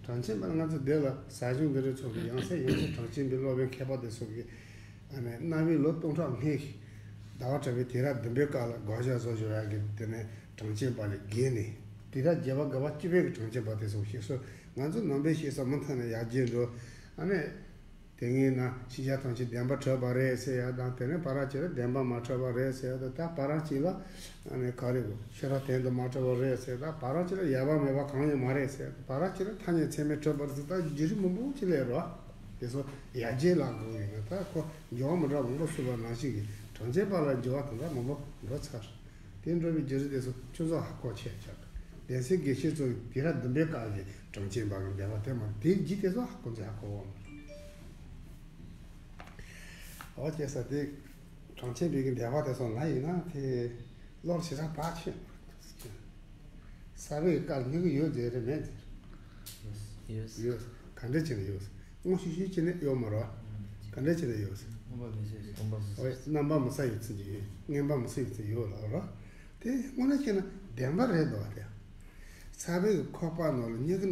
གྲངས་ཅན་པ་ང་ཚོ་འདི་ལ་ས་གཞུང་འདི་རེ་ཚོ་གི་ཡང་སེ་ཡང་སེ་གྲངས་ཅན་པའི་སློབ་དཔོན་མཁས་པ་དེ་ཚོ་གི་ཨ་ནི་གནའ་བོའི་ལོ་སྟོང་ཕྲག་སྔོན་ཞིག་ཟླ་བ་གྲགས་པའི་དུས་རབས་བདུན་པའི་སྐབས་ལ་དགག་བཞག་བཟོ་བཞག་ཡག་གི་དེ་ནས་གྲངས་ཅན་པ་ལས་བརྒལ་ནས་དུས་རབས་བརྒྱད་པ་དགུ་པ་བཅུ་པའི་གི་གྲངས་ཅན་པ་དེ་ཚོ་ཤེས་སོ། ང་ཚོ་ནང་པའི་ཤེས་ས་མུ་མཐུད་ནས་ཡར་རྒྱས་འགྲོ། ཨ་ནི་དེ་སྔའི་ནང་ཤེས་བྱ་ཐམས་ཅད་བདེན་པར་གྲུབ་པ་རེད་ཟེར་ཡག་དང་དེ་ནས་བར་གཅིག་ལ་བདེན་པར་མ་གྲུབ་པ་རེད་ཟེར་ཡག་དང་ད་བར་གཅིག་ལ་ཨ་ནི་ག་རེ་གོ་ཤེས་རབ་དོན་དུ་མ་གྲུབ་པ་རེད་ཟེར་ད་བར་གཅིག་ལ་ཡོད་པ་མེད་པ་གང་ཡང་མ་རེད་ཟེར་བར་གཅིག་ལ་ཐ་སྙད་ཚད་མས་གྲུབ་པ་རེད་ཟེར་ད་བརྒྱུད་རིམ་མང་པོ་ཅིག་སླེབས་རོགས། དེ་ཚོ་ཡར་རྒྱས་ལ་དགོས་ཡིན་ན་ད་ཁོ་འགྱུར་བ་མི་འདྲ་མང་པོ་བཟོས་པ་ནང་བཞིན་གྱི་གྲངས་ཅན་པ་ལ་འགྱུར་བ་དེ་འདྲ་མང་པོ་འགྲོ་ཚར། དེ་འགྲོ་བའི་རྒྱུ་རེད་དེ་ཚོ་ཁྱོད་ཚོ་ཧ་གོ་ཆེ་ཆག་གདན་སའི་དགེ་བཤེས་ཚོ་དུས་རབས་བདུན་པའི་སྐབས་ཀྱི་གྲངས་ཅན་པ་གི་འདས་པ་དེ་མ་དེ་རྒྱུ་དེ་ཚོ་ཧ་གོ་ཚེ་ཧ་གོ་བ་མ་རེད། འོ་བྱས་ས་དེ་གྲངས་ཅན་པའི་གི་འདས་པ་དེ་ཚོ་ང་ཡིན་ན་དེ་བློར་ཞེ་དྲག་བག་ཆེ། གསར་པའི་སྐབས་སྨྱུ་གུ་ཡོད་ཟེར་རེད་མེད་ཟེར། ཡོད། ཡོད། ག་འདྲ་བྱས་ནས་ཡོད་ཟེར། དངོས་ཤུགས་ཤུགས་བྱས་ནས་ཡོད་མ་རེད། ག་འདྲ་བྱས་ནས་ཡོད་ཟེར། རྣམ་པ་མི་གསལ་བའི་ཚུལ་གྱིས་ཡོད། རྣམ་པ་མི་གསལ་བའི་ཚུལ་ཡོད་ལ་རོ། དེ་དངོས་གནས་བྱས་ན་བདེན་པ་རེད་འདུག་བ་དེ། གསར་པའི་ཁོག་པ་ནང་ལ་སྨྱུ་གུ་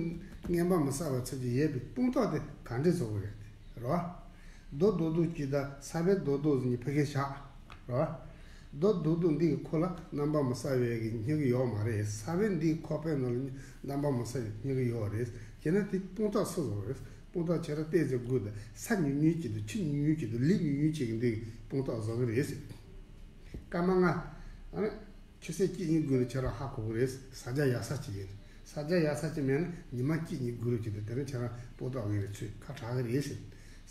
རྣམ་པ་མི་གསལ་བའི་ཚུལ་གྱིས་ཡོད་པའི་དཔང་རྟགས་དེ་ག་འདྲ་བཟོ་གི་རེད་དེ་རོ། རྡོ་རྡོག་རྡོག་གཅིག་དང་ས་བོན་རྡོག་རྡོག་གཉིས་ཕ་གིར་བཞག་རོ། རྡོ་རྡོག་རྡོག་འདི་གི་ཁོག་ལ་རྣམ་པ་མི་གསལ་བའི་གི་སྨྱུ་གུ་ཡོད་མ་རེད། ས་བོན་འདིའི་ཁོག་པའི་ནང་ལ་རྣམ་པ་མི་གསལ་བའི་སྨྱུ་གུ་ཡོད་རེད། བྱས་ན་དེ་དཔང་རྟགས་སུ་བཟོ་རེད། དཔང་རྟགས་ཁྱེད་རང་བལྟས་ཚེ་དགོས་འདུག་ས་ཉུང་ཉུང་ཅིག་འདུག་ཆུ་ཉུང་ཉུང་ཅིག་འདུག་ལི་ཉུང་ཉུང་ཅིག་འདུག་དཔང་རྟགས་བཟོ་གི་རེད་ཟེར། སྐར་མ་ལྔ། ཨ་ནི། ཆུ་ཚོད་གཅིག་གཉིས་སྒང་ལ་ཁྱེད་རང་ཧ་གོ་གི་རེད། ས་རྒྱ་ཡག་ས་ཅིག་ཡིན། ས་རྒྱ་ཡག་ས་ཅིག་མེད་ན་ཉི་མ་གཅིག་གཉིས་སྒང་ལ་ཅིག་འདུག་དེ་ནས་ཁྱེད་རང་དཔང་རྟགས་ངེས་རེད་ཚུལ་ཁ་གྲག་གི་རེད་ཟེར།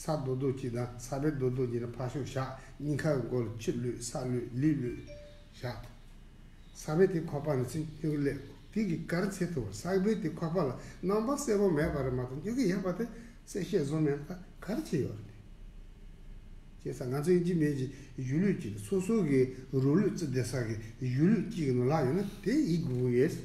ས་རྡོག་རྡོག་ཅིག་དང་ས་བོན་རྡོག་རྡོག་གཉིས་ལ་ཕར་ཕྱོགས་བཞག་སྙིང་ཁའི་མགོ་ལ་ཆུ་བླུགས་ས་བླུགས་ལི་བླུགས་བཞག་ས་བོན་དེ་ཁོག་པ་ནས་ཚུར་སྙུག་གློད། དེ་གིས་ག་རེ་བྱེད་ཐུབ། ས་བོན་དེ་ཁོག་པ་ལ་རྣམ་པར་གསལ་པོ་མེད་པ་རེད་མ་གཏོགས་སྙུག་གི་ཡོད་པ་དེ་གསལ་བཤད་བཟོ་མེད་ན་ད་ག་རེ་བྱེད་ཡོད་རེད། བྱས་ཙང་ང་ཚོ་ཡིན་གཅིག་མིན་གཅིག་གཞུང་ལུགས་གཅིག་སོ་སོ་གི་རང་ལུགས་བརྩི་བསྡད་ས་གི་གཞུང་ལུགས་གཅིག་གི་ནང་ལྷག་ཡོད་ན་དེ་ཡིན་དགོས་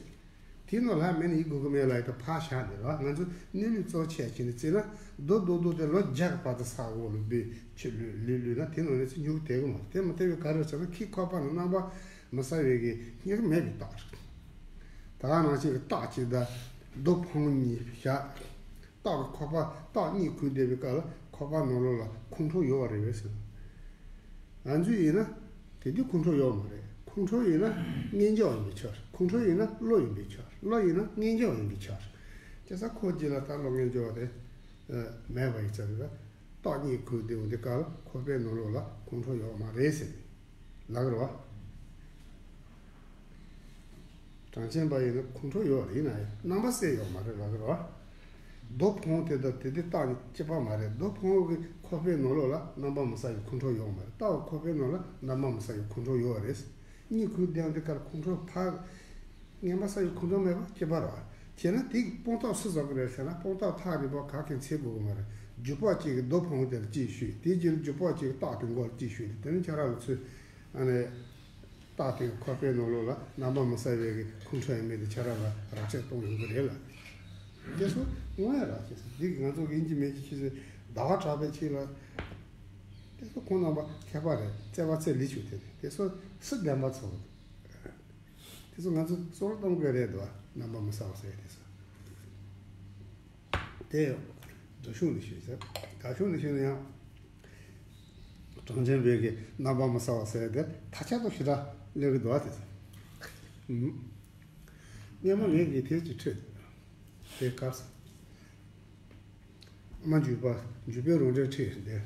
ཀྱི་ཡོད། དེའི་ནང་ལྷག་མེད་ན་ཡིན་དགོས་ཀྱི་མེད་ལབ་ཡོད་ད་ཕར་བཞག་ནས་རེད་བ། ང་ཚོ་གནས་ལུགས་གཙོ་ཆེ་བྱས་ནས་བརྩིས་ན་རྡོག་རྡོག་རྡོག་དེ་ལོ་བརྒྱ་གི་བར་དུ་ས་འོག་ལ་སྦས་ཆུ་བླུགས་ལི་བླུགས་ན་དེ་ནང་ནས་ཚུར་སྙུག་སྟེར་གི་མ་རེད། དེ་མ་སྟེར་བའི་ག་རེ་བྱས་ན་ཁོའི་ཁོག་པ་ནང་རྣམ་པ་མི་གསལ་བའི་གི་སྙུག་མེད་པའི་རྟགས་རེད། ད་ག་ནང་བཞིན་གྱི་རྟགས་གཅིག་དང་རྡོ་འཕང་གཉིས་བཞག་རྟགས་ཀྱི་ཁོག་པ་རྟགས་གཉིས་གུས་བསྡད་པའི་སྐབས་ལ་ཁོག་པ་ནང་ལོགས་ལ་ཁོང་ཁྲོ་ཡོད་པ་རེད་པས་ཟེར། ང་ཚོས་ཡིན་ན་དེ་དུས་ཁོང་ཁྲོ་ཡོད་མ་རེད། ཁོང་ཁྲོ་ཡིན་ན་མངོན་བརྗོད་ཡིན་པའི་ཆ་རེད། ཁོང་ཁྲོ་ཡིན་ན་བློ་ཡིན་པའི་ཆ་རེད། བློ་ཡིན་ན་མངོན་བརྗོད་ཡིན་པའི་ཆ་རེད། བྱས་ཙང་ཁོ་རྗེས་ལ་ད་བློ་མངོན་བརྗོད་དེ་མེད་པ་ཡིན་ཙང་རེད། རྟགས་གཉིས་གུས་བསྡད་པའི་སྐབས་ལ་ཁོག་པའི་ནང་ལོགས་ལ་ཁོང་ཁྲོ་ཡོད་མ་རེད་ཟེར་ལབ་ཀྱི་རེད་བ། གྲངས་ཅན་པ་ཡིན་ན་ཁོང་ཁྲོ་ཡོད་རེད་ན་ཡང་རྣམ་པ་གསལ་ཡོད་མ་རེད་ལབ་ཀྱི་རེད་བ། རྡོ་འཕང་དེ་དང་དེ་དེ་རྟགས་གཅིག་པ་མ་རེད། རྡོ་འཕང་གི་ཁོག་པའི་ནང་ལོགས་ལ་རྣམ་པ་མི་གསལ་བའི་ཁོང་ཁྲོ་ཡོད་མ་རེད། རྟགས་ཀྱི་ཁོག་པའི་ནང་ལ་རྣམ་པ་མི་གསལ་བའི་ཁོང་ཁྲོ་ཡོད་རེད། གཉིས་གུས་བསྡད་དེ་ཀར་ཁོང་ཁྲོ་ཕར། རྣམ་པ་གསལ་བའི་ཁོང་ཁྲོ་མེད་པ་གཅིག་པ་རེད། བྱས་ན་དེ་གི་དཔང་རྟགས་སུ་བཟོ་གི་རེད་ཟེར་ན་དཔང་རྟགས་ཐག་རིང་པོ་ག་གེ་འཚོལ་དགོས་ཀྱི་མ་རེད། རྒྱུ་བ་གཅིག་གི་རྡོ་འཕང་དེ་ལ་གཅིག་ཞུས། དེའི་རྗེས་ལ་རྒྱུ་བ་གཅིག་གི་རྟགས་དེ་མགོ་ལ་གཅིག་ཞུས་ཏེ་དེ་ནི་ཁྱེད་རང་ལ་ཚུར་ཨ་ནི་རྟགས་དེ་གི་ཁོག་པའི་ནང་ལོགས་ལ་རྣམ་པ་མི་གསལ་བའི་གི་ཁོང་ཁྲོ་ཡང་མེད་དེ་ཁྱེད་རང་ལ་རགས་ཆད་གཏོང་ཡོང་གི་རེད་ལ། དེ་ཚོ་དངོས་ཡོད་རེད། ཅེས་འདི་གི་ང་ཚོ་ཡིན་གཅིག་མིན་གཅིག་ཁྱེད་ཚོས་ཟླ་བ་གྲགས་པའི་ཆེད་ལ་དེ་ཚོ་ཁོང་རྣམ་པ་མཁས་པ་རེད། བརྩེ་བ་བརྩེ་ལེ་ཆུ་དེ་རེད། དེ་ཚོ་སུ་བདེན་པ་ཚོ། དེ་ཚོ་ང་ཚོ་གཙོ་བོ་གཏོང་དགོས་རེད་འདུག་རྣམ་པ་མི་གསལ་བ་ཟེར་དེ་ཚོ། དེ་ཡང་། རྒྱ་གཞུང་ནས་ཤོད་ཟེར། རྒྱ་གཞུང་ནས་ཤོད་ན་ཡང་། གྲངས་ཅན་བོད་ཀྱི་རྣམ་པ་མི་གསལ་བ་ཟེར་དེ་ད་ཆ་དང་ཞེ་དྲག་སླེབས་ཀྱི་འདུག་བ་དེ་ཚོ། སྔོན་མ་ངས་ཀྱིས་དེ་ཅིག་ཁྲིད། དེ་སྐབས་སུ། མ་འཇུག་པ་འཇུག་པའི་རང་འགྲེལ་ཁྲིད་དེ།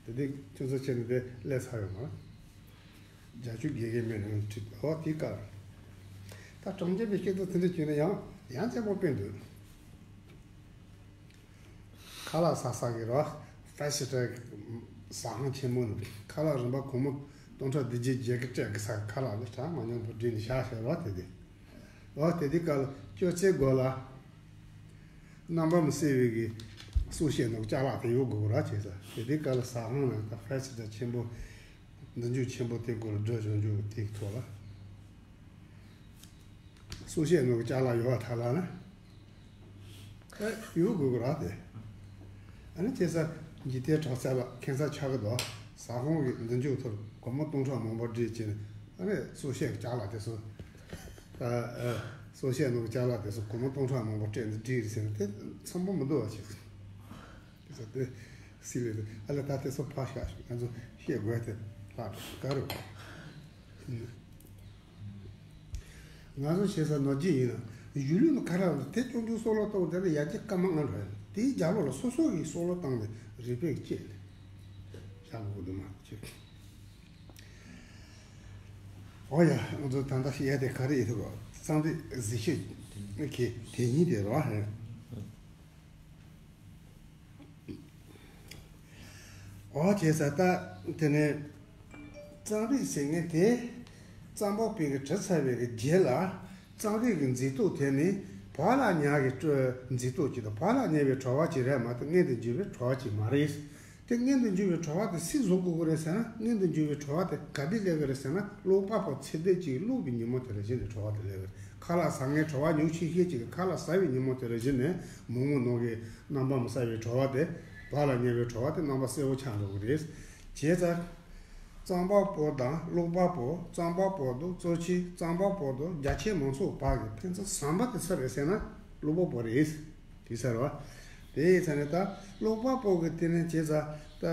དེ་དེ་ཁྱོད་ཚོ་བྱས་ནས་དེ་སླེབས་ཚར་ཡོད་མ་རེད། རྒྱ་ཆོས་དགེ་རྒན་མེད་ནས་ཁྲིད་འོ་དེ་སྐབས། ད་གྲངས་ཅན་པའི་སྐད་དུ་དེ་འདྲ་བྱས་ན་ཡང་ཡང་རྩེད་མོ་དཔེ་འདུག་ཁ་ལག་ཟ་ས་གི་རོ། ཧྥེ་སི་ཏྲ་ཟ་ཁང་ཆེན་མོ་ནས་ཁ་ལག་རིན་པ་སྒོར་མོ་སྟོང་ཕྲག་བདུན་བརྒྱད་བརྒྱད་ཀྱི་སྤྲད་གི་ས་ཁ་ལག་ལ་གྲངས་མ་ཉམས་པ་བསྒྲིལ་ནས་བཞག་བཞག་རོ་དེ་དེ། འོ་དེ་དེ་སྐབས་ལ་སྐྱོ་ཚེ་སྒོ་ལ། རྣམ་པ་མི་གསལ་བའི་གི་གསུང་བཤད་ནང་ཅ་ལག་དེ་ཡོད་དགོས་ར་བྱས་ས་དེ་དེ་སྐབས་ལ་ཟ་ཁང་ནང་ད་ཧྥེ་སི་ཏྲ་ཆེན་པོ། མདུན་ཅོག་ཆེན་པོ་དེ་སྐོར་ལ་སྒྲོལ་བྱུང་རྒྱུ་དེའི་ཐོག་ལ། གསུང་བཤད་ནང་གི་ཅ་ལག་ཡོད་པ་ཐ་ལ་ན། ཨེ་ཡོད་དགོས་ཀྱི་ར་དེ། ཨ་ནི་ཁྱེད་ས་འཇིག་རྟེན་གྲགས་ཚད་ལ་ཁྱད་མཚར་ཆགས་ཀྱི་འདུག་ཟ་ཁང་གི་མདུན་ཅོག་ཐོག་སྒོར་མོ་སྟོང་ཕྲག་མང་པོ་སྒྲིལ་བྱས་ནས་ཨ་ནི་གསུང་བཤད་ཀྱི་ཅ་ལག་དེ་ཚོ། ཨ་ཨ་གསུང་བཤད་ནང་གི་ཅ་ལག་དེ་ཚོ་སྒོར་མོ་སྟོང་ཕྲག་མང་པོ་སྤྲད་ནས་སྒྲིལ་ཟེར་ན་དེ་འཚམ་པོ་མི་འདུག་བ་ཞིག་དེ་ཚོ་དེ་སྲིད་ལས་དེ་ཨ་ལས་ད་དེ་ཚོ་ཕར་བཞག་ཞིག་ང་ཚོ་བཤད་དགོས་དེ་ལྷག་འགྲོ་ག་རུ། ང་ཚོ་བྱེད་ས་ནོར་རྒྱུ་ཡིན་ན་གཞུང་ལུགས་ནི་ཁ་རག་ལ་དེ་སྐྱོན་བརྗོད་སྲོག་ལོ་གཏོང་དེ་ལ་ཡར་རྒྱས་སྐར་མ་ལྔ་འགྲོ་ཡ་ལ་དེའི་རྒྱབ་ལོགས་ལ་སོ་སོ་གིས་སྲོག་ལོ་བཏང་ནས་རིག་པས་དཔྱད་ནས་བཞག་དགོས་འདུག་མ་གཏོགས་ཅི། ཨོ་ཡ་ང་ཚོ་ད་ལྟ་ཤི་ཡ་དེ་ག་རེ་ཡིན་ཐུབ་རོགས་གཙང་རིག་གཟི་བཤད་ཀྱི་དེ་ཉིད་དེ་རོགས་ཧེ། འོ་བྱས་ཙང་ད་དེ་ནས་གཙང་རིག་ཟེར་མཁན་དེ་གཙང་པ་པའི་གི་བྲི་ཚར་བའི་གི་རྗེས་ལ་གཙང་རིག་གི་མཛེས་སྡུག་དེ་ནི་བག་ལ་ཉལ་གྱི་སྤྲོ་མཛེས་སྡུག་ཅིག་དང་བག་ལ་ཉལ་བའི་བྲོ་བ་ཅིག་རེད་མ་གཏོགས་མངོན་དུ་འགྱུར་བའི་བྲོ་བ་ཅིག་མ་རེད། དེ་མངོན་དུ་འགྱུར་བའི་བྲོ་བ་དེ་སུས་བཟོ་དགོས་ཀྱི་རེད་ཟེར་ན་མངོན་དུ་འགྱུར་བའི་བྲོ་བ་དེ་ག་དུས་སླེབས་ཀྱི་རེད་ཟེར་ན་ཀློག་པ་པོ་ཚེ་འདས་ཀྱིས་ཀློག་པའི་ཉིན་མོ་དེ་ལ་གཞི་ནས་བྲོ་བ་དེ་སླེབས་ཀྱི་རེད། ཁ་ལག་ཟ་མཁན་བྲོ་བ་མྱོང་ཤེས་མཁན་ཅིག་གིས་ཁ་ལག་ཟ་བའི་ཉིན་མོ་དེ་ལ་གཞི་ནས་མོག་མོག་ནང་གི་རྣམ་པ་མི་གསལ་བའི་བྲོ་བ་དེ་བག་ལ་ཉལ་བའི་བྲོ་བ་དེ་རྣམ་པ་གསལ་པོ་ཆགས་འགྲོ་གི་རེད། བྱས་ཙང་། གཙང་པ་པོ་དང་ཀློག་པ་པོ་གཙང་པ་པོ་དང་གཙོ་ཆེ་གཙང་པ་པོ་དང་རྒྱ་ཆེ་མང་ཚོགས་བར་གྱི་ཕན་ཚུན་ཟམ་པ་དེ་སུ་རེད་ཟེར་ན་ཀློག་པ་པོ་རེད། དེ་ཟེར་བ། དེ་ཡིན་ཙང་ནས་ད་ཀློག་པ་པོ་གི་དེ་ནས་བྱས་ཙང་ད་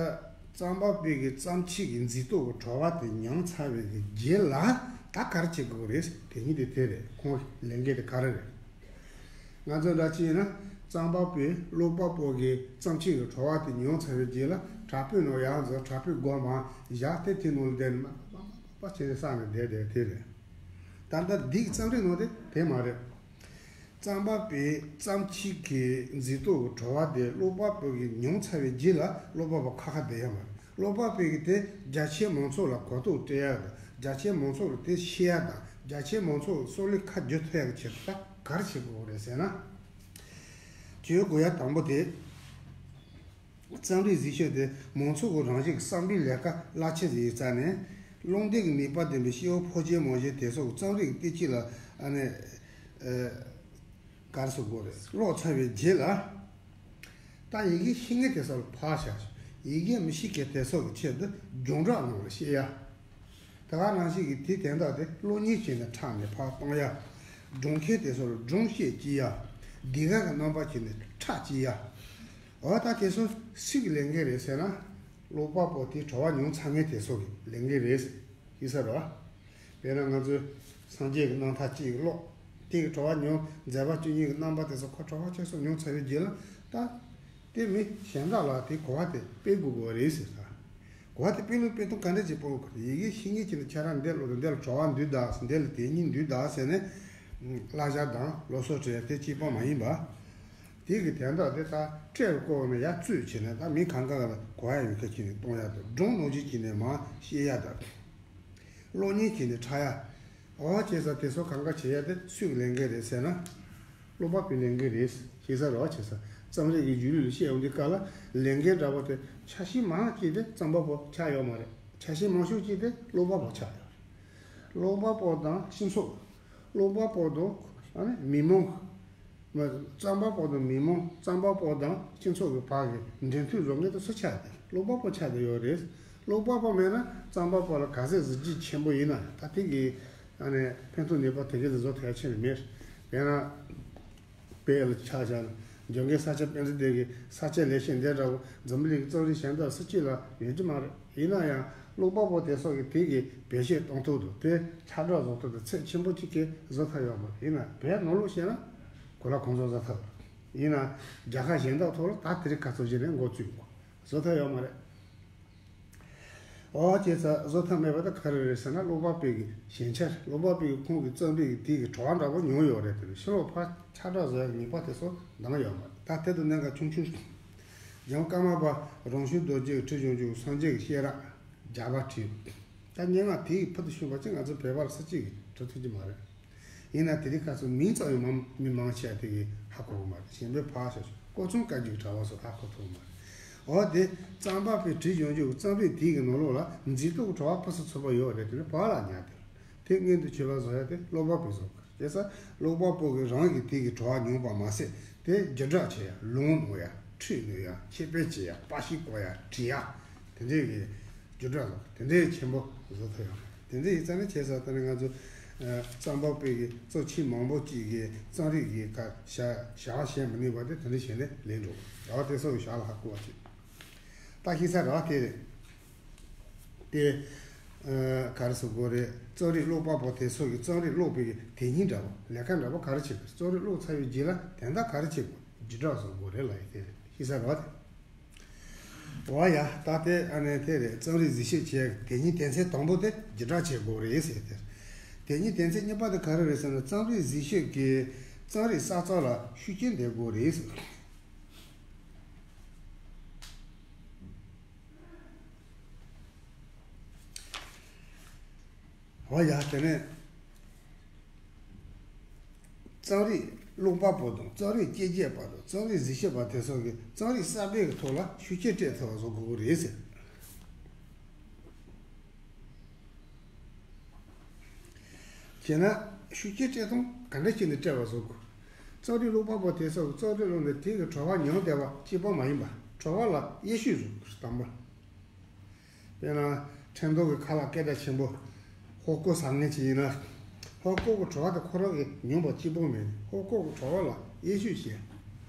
གཙང་པ་པོའི་གི་བརྩམས་ཆོས་ཀྱི་མཛེས་སྡུག་གི་བྲོ་བ་དེ་མྱོང་ཚར་བའི་གི་རྗེས་ལ་ད་ག་རེ་བྱེད་དགོས་རེད། དེ་ཉིད་དེ་དེ་རེད། ཁོང་གི་ལས་འགན་དེ་ག་རེ་རེད། ང་ཚོ་འདྲ་ཅིག་ཡིན་ན་ གཙང་པ་པོས་ཀློག་པ་པོ་གི་རྩོམ་ཆོས་ཀྱི་བྲོ་བ་དེ་མྱོང་ཚར་བའི་རྗེས་ལ། དྲ་སྤུས་ནང་ཡར་འཛུལ། དྲ་སྤུས་སྒོ་མར་བཞག་སྟེ་དེའི་ནང་ལ་བསྡད་ནས་མ་པ་བྱས་ནས་བསམ་ནས་བསྡད་བསྡད་དེ་རེད། ད་ལྟ་འདིའི་རྩོམ་རིག་ནང་དེ་དེ་མ་རེད། གཙང་པ་པོའི་རྩོམ་ཆོས་ཀྱི་མཛེས་སྡུག་གི་བྲོ་བ་དེ་ཀློག་པ་པོ་གིས་མྱོང་ཚར་བའི་རྗེས་ལ་ཀློག་པ་པོ་ཁ་ཁ་བསྡད་ཡ་མ་རེད། ཀློག་པ་པོ་གིས་དེ་རྒྱ་ཆེའི་མང་ཚོགས་ལ་གོ་རྟོགས་སྤྲད་ཡ་དང་། རྒྱ་ཆེའི་མང་ཚོགས་ལ་དེ་ཤེས་ཡ་དང་། རྒྱ་ཆེའི་མང་ཚོགས་ལ་སྲོག་ལས་ཁ་བསྒྱུར་ཐུབ་ཡ་གི་ཆེད་དུ་ད་ག་རེ་བྱེད་དགོས་རེད་ཟེར་ན། བྱེད་དགོས་ཡ་དང་པོ་དེ། རྩོམ་རིག་གཟི་བརྗིད་དེ་མང་ཚོགས་ཀྱི་རང་བཞིན་གྱི་བསམ་པའི་ལས་ཀ་རླབས་ཆེན་ཞིག་ཡིན་རྩ་ནས། རླུང་རྟའི་ནུས་པ་ལྡན་པའི་སྐྱེ་བོ་ཕོ་ཆེན་མང་ཆེན་དེ་ཚོ་གི་རྩོམ་རིག་གི་བསྟན་བཅོས་ལ་ཨ་ནི་ཨ་ག་རེ་ཟེར་དགོས་རེད། ཀློག་ཚར་བའི་རྗེས་ལ། ད་ཡི་གེ་ཤེས་མཁན་དེ་ཚོ་ལ་ཕར་བཞག། ཡི་གེ་མི་ཤེས་མཁན་དེ་ཚོ་གི་ཆེད་དུ་རྒྱང་བསྒྲགས་ནང་ལ་བཤད་ཡ། དེ་ག་ནང་བཞིན་གྱི་དེའི་དོན་དག་དེ་གློག་བརྙན་བྱས་ནས་ཁྲབ་ནས་ཕར་གཏོང་ཡ། སྒྲུང་མཁན་དེ་ཚོ་ལ་སྒྲུང་བཤད་བྱེད་ཡ། བདེན་དགའ་གི་རྣམ་པ་བྱས་ནས་ཁྲབ་བྱེད་ཡ། འོ་ད་དེ་ཚོ་སུའི་གི་ལས་འགན་རེད་ཟེར་ན། ཀློག་པ་པོ་དེའི་བྲོ་བ་མྱོང་ཚར་མཁན་དེ་ཚོ་གི་ལས་འགན་རེད་ཟེར་ས་རེད་བ། དཔེར་ན་ང་ཚོས་སངས་རྒྱས་ཀྱི་རྣམ་ཐར་གཅིག་ཀློག་དེ་གི་བྲོ་བ་མྱོང་། མཛད་པ་བཅུ་གཉིས་ཀྱི་རྣམ་པ་དེ་ཚོ་ཁོ་བྲོ་བ་ཆེ་སོགས་མྱོང་ཚར་བའི་རྗེས་ལ། ད་དེ་མི་གཞན་དག་ལ་དེ་གོ་བ་དེ་སྤེལ་དགོས་དགོས་རེད་ཟེར་ས། གོ་བ་དེ་སྤེལ་ལུགས་སྤེལ་སྟངས་ག་འདྲ་ཅིག་སྤོ་དགོས་རེད། ཡི་གེ་ཤེས་མཁན་གྱིས་ནི་ཁྱེད་རང་འདི་ཀློག་དང་། འདི་ལ་བྲོ་བ་འདུག་ད། འདི་ལ་དེ་ཉིད་འདུག་ད་ཟེར་ནས་བསླབ་བྱ་དང་སློབ་གསོ་སྤྲད་ཡ་དེ་གཅིག་པོ་མ་ཡིན་པ། དེ་གི་དོན་དག་དེ་ད་སྤྲད་བཀོལ་ནས་ཡར་བཙུགས་བྱས་ནས། ད་མི་གང་ག་ལ་གོ་ཡ་ཡོད་མཁན་གྱིས་ནི་གཏོང་ཡ་དང་། སྒྲུང་ནང་བཞིན་གྱིས་ནི་མར་བཤད་ཡ་དང་། གློག་བརྙན་གྱིས་ནི་འཁྲབ་ཡ། འོ་བྱས་ཙང་དེ་ཚོ་གང་ག་བྱེད་ཡ་དེ་སུའི་ལས་འགན་རེད་ཟེར་ན། ཀློག་པ་པོའི་ལས་འགན་རེད་ཟེར་ས་རེད་བ། བྱས་ཙང་རྩོམ་རིག་གི་སྒྱུ་ལུས་ལ་བཤད་ཡོང་དུས་སྐབས་ལ་ལས་འགན་འདྲ་པོ་དེ་ཆ་ཤས་མང་ཅིག་དེ་རྩོམ་པ་པོ་ཆགས་ཡོད་མ་རེད། ཆ་ཤས་མང་ཤོས་ཅིག་དེ་ཀློག་པ་པོ་ཆགས་ཡོད་རེད། ཀློག་པ་པོ་དང་སྤྱི་ཚོགས། ཀློག་པ་པོ་དང་ཨ་ནི་མི་མང་། མ་རྩོམ་པ་པོ་དང་མི་མང་། རྩོམ་པ་པོ་དང་སྤྱི་ཚོགས་ཀྱི་བར་གྱི་འབྲེལ་མཐུད་བཟོ་མཁན་དེ་སུ་ཆགས་ཏེ། ཀློག་པ་པོ་ཆགས་བསྡད་ཡོད་རེད། ཀློག་པ་པོ་མེད་ན་རྩོམ་པ་པོ་ལ་ག་ཚད་གཟི་བརྗིད་ཆེན་པོ་ཡིན་ན་ད་ཐེངས་ཀྱི་ཨ་ནི་ཕན་ཐོགས་ནུས་པ་དེ་ག་ཚོད་བཟོ་ཐུབ་ཡ་ཆེ་ནི་མེད། དཔེར་ན། དཔེ་ལ་ཆ་བཞག་ན་འཇོན་དགའི་ས་སྐྱ་པཎྜི་ཏ་གི་ས་སྐྱ་ལེགས་བཤད་འདི་འདྲ་བོ་འཛམ་བུ་གླིང་གི་རྩོམ་རིག་གཞན་དག་སུ་གཅིག་ལ་ཡོད་ཀྱི་མ་རེད། ཡིན་ན་ཡང་ཀློག་པ་པོ་དེ་ཚོ་གིས་དེ་གི་བེད་སྤྱོད་གཏོང་ཐུབ་འདུག་དེ་ཁྱབ་བསྒྲགས་བཟོ་ཐུབ་འདུག་ཚད་ཆེན་པོ་གཅིག་གིས་བཟོ་ཐུབ་ཡོད་མ་རེད། ཡིན་ན་བོད་ནང་ལོགས་བཤད་ན་གོ་ལ་གང་བཟོ་བཟོ་ཐུབ་རེད། ཡིན་ན་རྒྱལ་ཁབ་གཞན་དག་ཐོག་ལ་ད་དེ་རིགས་ག་ཚོད་ཅིག་ནས་འགོ་བཙུགས་འགོ་བཟོ་ཐུབ་ཡོད་མ་རེད། འོ་བྱས་ཙང་བཟོ་ཐབས་མེད་པ་ད་ག་རེ་རེད་ཟེར་ན། ཀློག་པ་པོ་གི་ཞན་ཆ། ཀློག་པ་པོ་གི་ཁོང་གི་རྩོམ་རིག་གི་དེ་གི་བྲོ་བ་འདྲ་པོ་མྱོང་ཡོད་རེད། དེ་ནི་ཕྱི་ལོགས་ཕར་ཁྱབ་བསྒྲགས་བཟོ་ཡག་ནུས་པ་དེ་ཚོ་འདང་ཡོད་མ་རེད། ད་དེ་དང་གནད་འགག་ཆུང་ཆུང་། ཡང་ཀརྨ་པ་རང་བྱུང་རྡོ་རྗེ་གི་བྲིས་བྱུང་རྒྱུ་སངས་རྒྱས་ཀྱི་བཤད་རབས་རྒྱ་བལ་བྲིས། ད་སྙན་ངག་དེ་ཡི་ཕུལ་དུ་བྱུང་བ་ཅིག་ང་ཚོ་བོད་པ་ལ་སུ་གཅིག་གིས་འབྲི་ཐུབ་ཀྱི་མ་རེད། ཡིན་ན་དེ་རིང་ཁ་སང་མིང་ཙམ་ཡང་མང་མི་མང་ཆེ་བ་དེ་གིས་ཧ་གོ་གི་མ་རེད། གཞན་པའི་ཕར་ཞོག་ཀོ་ཚང་བཀའ་བརྒྱུད་ཀྱི་གྲྭ་པ་ཚོ་ཧ་གོ་ཐུབ་མ་རེད། འོ་དེ་རྩོམ་པ་པོས་བྲིས་ཡོང་རྒྱུ་གི་རྩོམ་རིག་དེའི་གི་ནང་ལོགས་ལ་མཛེས་སྡུག་གི་བྲོ་བ་ཕུན་སུམ་ཚོགས་པ་ཡོད་རེད། དེ་ནི་བོད་ལ་ཉར་དེ་དེ་མངོན་དུ་གྱུར་པ་བཟོ་ཡ་དེ་ཀློག་པ་པོས་བཟོ་དགོས། བྱས་ཙང་ཀློག་པ་པོ་གིས་རང་གིས་དེ་གི་བྲོ་བ་མྱོང་བ་མ་ཟད། དེ་བརྒྱུད་བསྒྲགས་བྱེད་ཡ། ལུང་གནོན་ཡ། ཁྲིད་གནོན་ཡ། ཁྱད་སྤེལ་བྱེད་ཡ། པར་ཤིང་བརྐོ་ཡ། བྲི་ཡ། དེ་འདྲའི་གི་བརྒྱུད་བསྒྲགས་ལ་དེ་འདྲའི་ཆེན་པོ་བཟོ་ཐུབ་ཡོད། དེ་འདྲ་ཡིན་ཙང་ནི་བྱས་ཙང་ད་ནི་ང་ཚོ་ཨ་རྩོམ་པ་པོ་གི་གཙོ་ཆེ་མང་པོ་ཅིག་གིས་རྩོམ་རིག་གི་ཁ་བྱ་བྱ་བ་བྱེད་མི་ནུས་པ་དེ་དེ་འདྲ་བྱས་ནས་ལེན་འགྲོ། ད་བ་དེ་ཚོ་གི་ཞག་ལ་ཧ་གོ་བ་བྱེད། ད་ཤེས་ས་ར་བ་དེ་རེད། དེ་ཨ་ག་རེ་ཟེར་དགོས་རེད། རྩོམ་རིག་ཀློག་པ་པོ་དེ་ཚོ་གི་རྩོམ་རིག་ཀློག་པའི་གི་དེ་ཉིད་འདྲ་བོ། ལས་ཀ་འདྲ་བོ་ག་རེ་བྱེད་དགོས། རྩོམ་རིག་ཀློག་ཚར་བའི་རྗེས་ལ་དོན་དག་ག་རེ་བྱེད་དགོས། བརྒྱུད་བསྒྲགས་བཟོ་དགོས་རེད་ལབ་ཡ་དེ་རེད། ཤེས་ས་ར་བ་དེ། འོ་ཡ། ད་དེ་ཨ་ནི་དེ་རེད། རྩོམ་རིག་གཟི་བརྗིད་ཆེ་དེ་ཉིད་དོན་ཚན་དང་པོ་དེ་བརྒྱུད་བསྒྲགས་བྱེད་དགོས་རེད་ཟེར་དེ། དེ་ཉིད་དོན་ཚན་གཉིས་པ་དེ་ག་རེ་རེད་ཟེར་ན། རྩོམ་རིག་གཟི་བརྗིད་ཀྱིས་རྩོམ་རིག་གསར་རྩོམ་ལ་ཤུགས་རྐྱེན་ཐེབས་དགོས་རེད་ཟེར། འོ་ཡ། དེ་ནས། རྩོམ་རིག་ཀློག་པ་པོ་དང་། རྩོམ་རིག་དཔྱད་བརྗོད་པ་དང་། རྩོམ་རིག་གཟི་བརྗིད་པ་དེ་ཚོ་གིས་རྩོམ་རིག་གསར་སྤེལ་གྱི་ཐོག་ལ་ཤུགས་རྐྱེན་སྤྲད་ཐུབ་པ་བཟོ་དགོས་ཀྱི་རེད་ཟེར། བྱས་ན་ཤུགས་རྐྱེན་སྤྲད་སྟངས་ག་འདྲ་བྱས་ནས་སྤྲད་པ་བཟོ་དགོས། རྩོམ་རིག་ཀློག་པ་པོ་དེ་ཚོ་གིས་རྩོམ་རིག་ཀློག་ནས་དེ་གི་བྲོ་བ་མྱོང་བསྡད་པ་གཅིག་པོ་མ་ཡིན་པ། བྲོ་བ་ལ་དབྱེ་ཞིབ་བཟོ་དགོས། དང་པོ། དཔེར་ན། ཁྲེང་ཏུའུ་གི་ཁ་ལག་སྐད་གྲགས་ཆེན་པོ་ཧོ་ཀོ་ཟ་མཁན་ཅིག་ཡིན་ན། ཧོ་ཀོ་གི་བྲོ་བ་དེ་ཁོ་རང་གིས་མྱོང་བ་གཅིག་པོ་མིན། ཧོ་ཀོ་གི་བྲོ་བ་ལ་དབྱེ་ཞིབ་བྱས།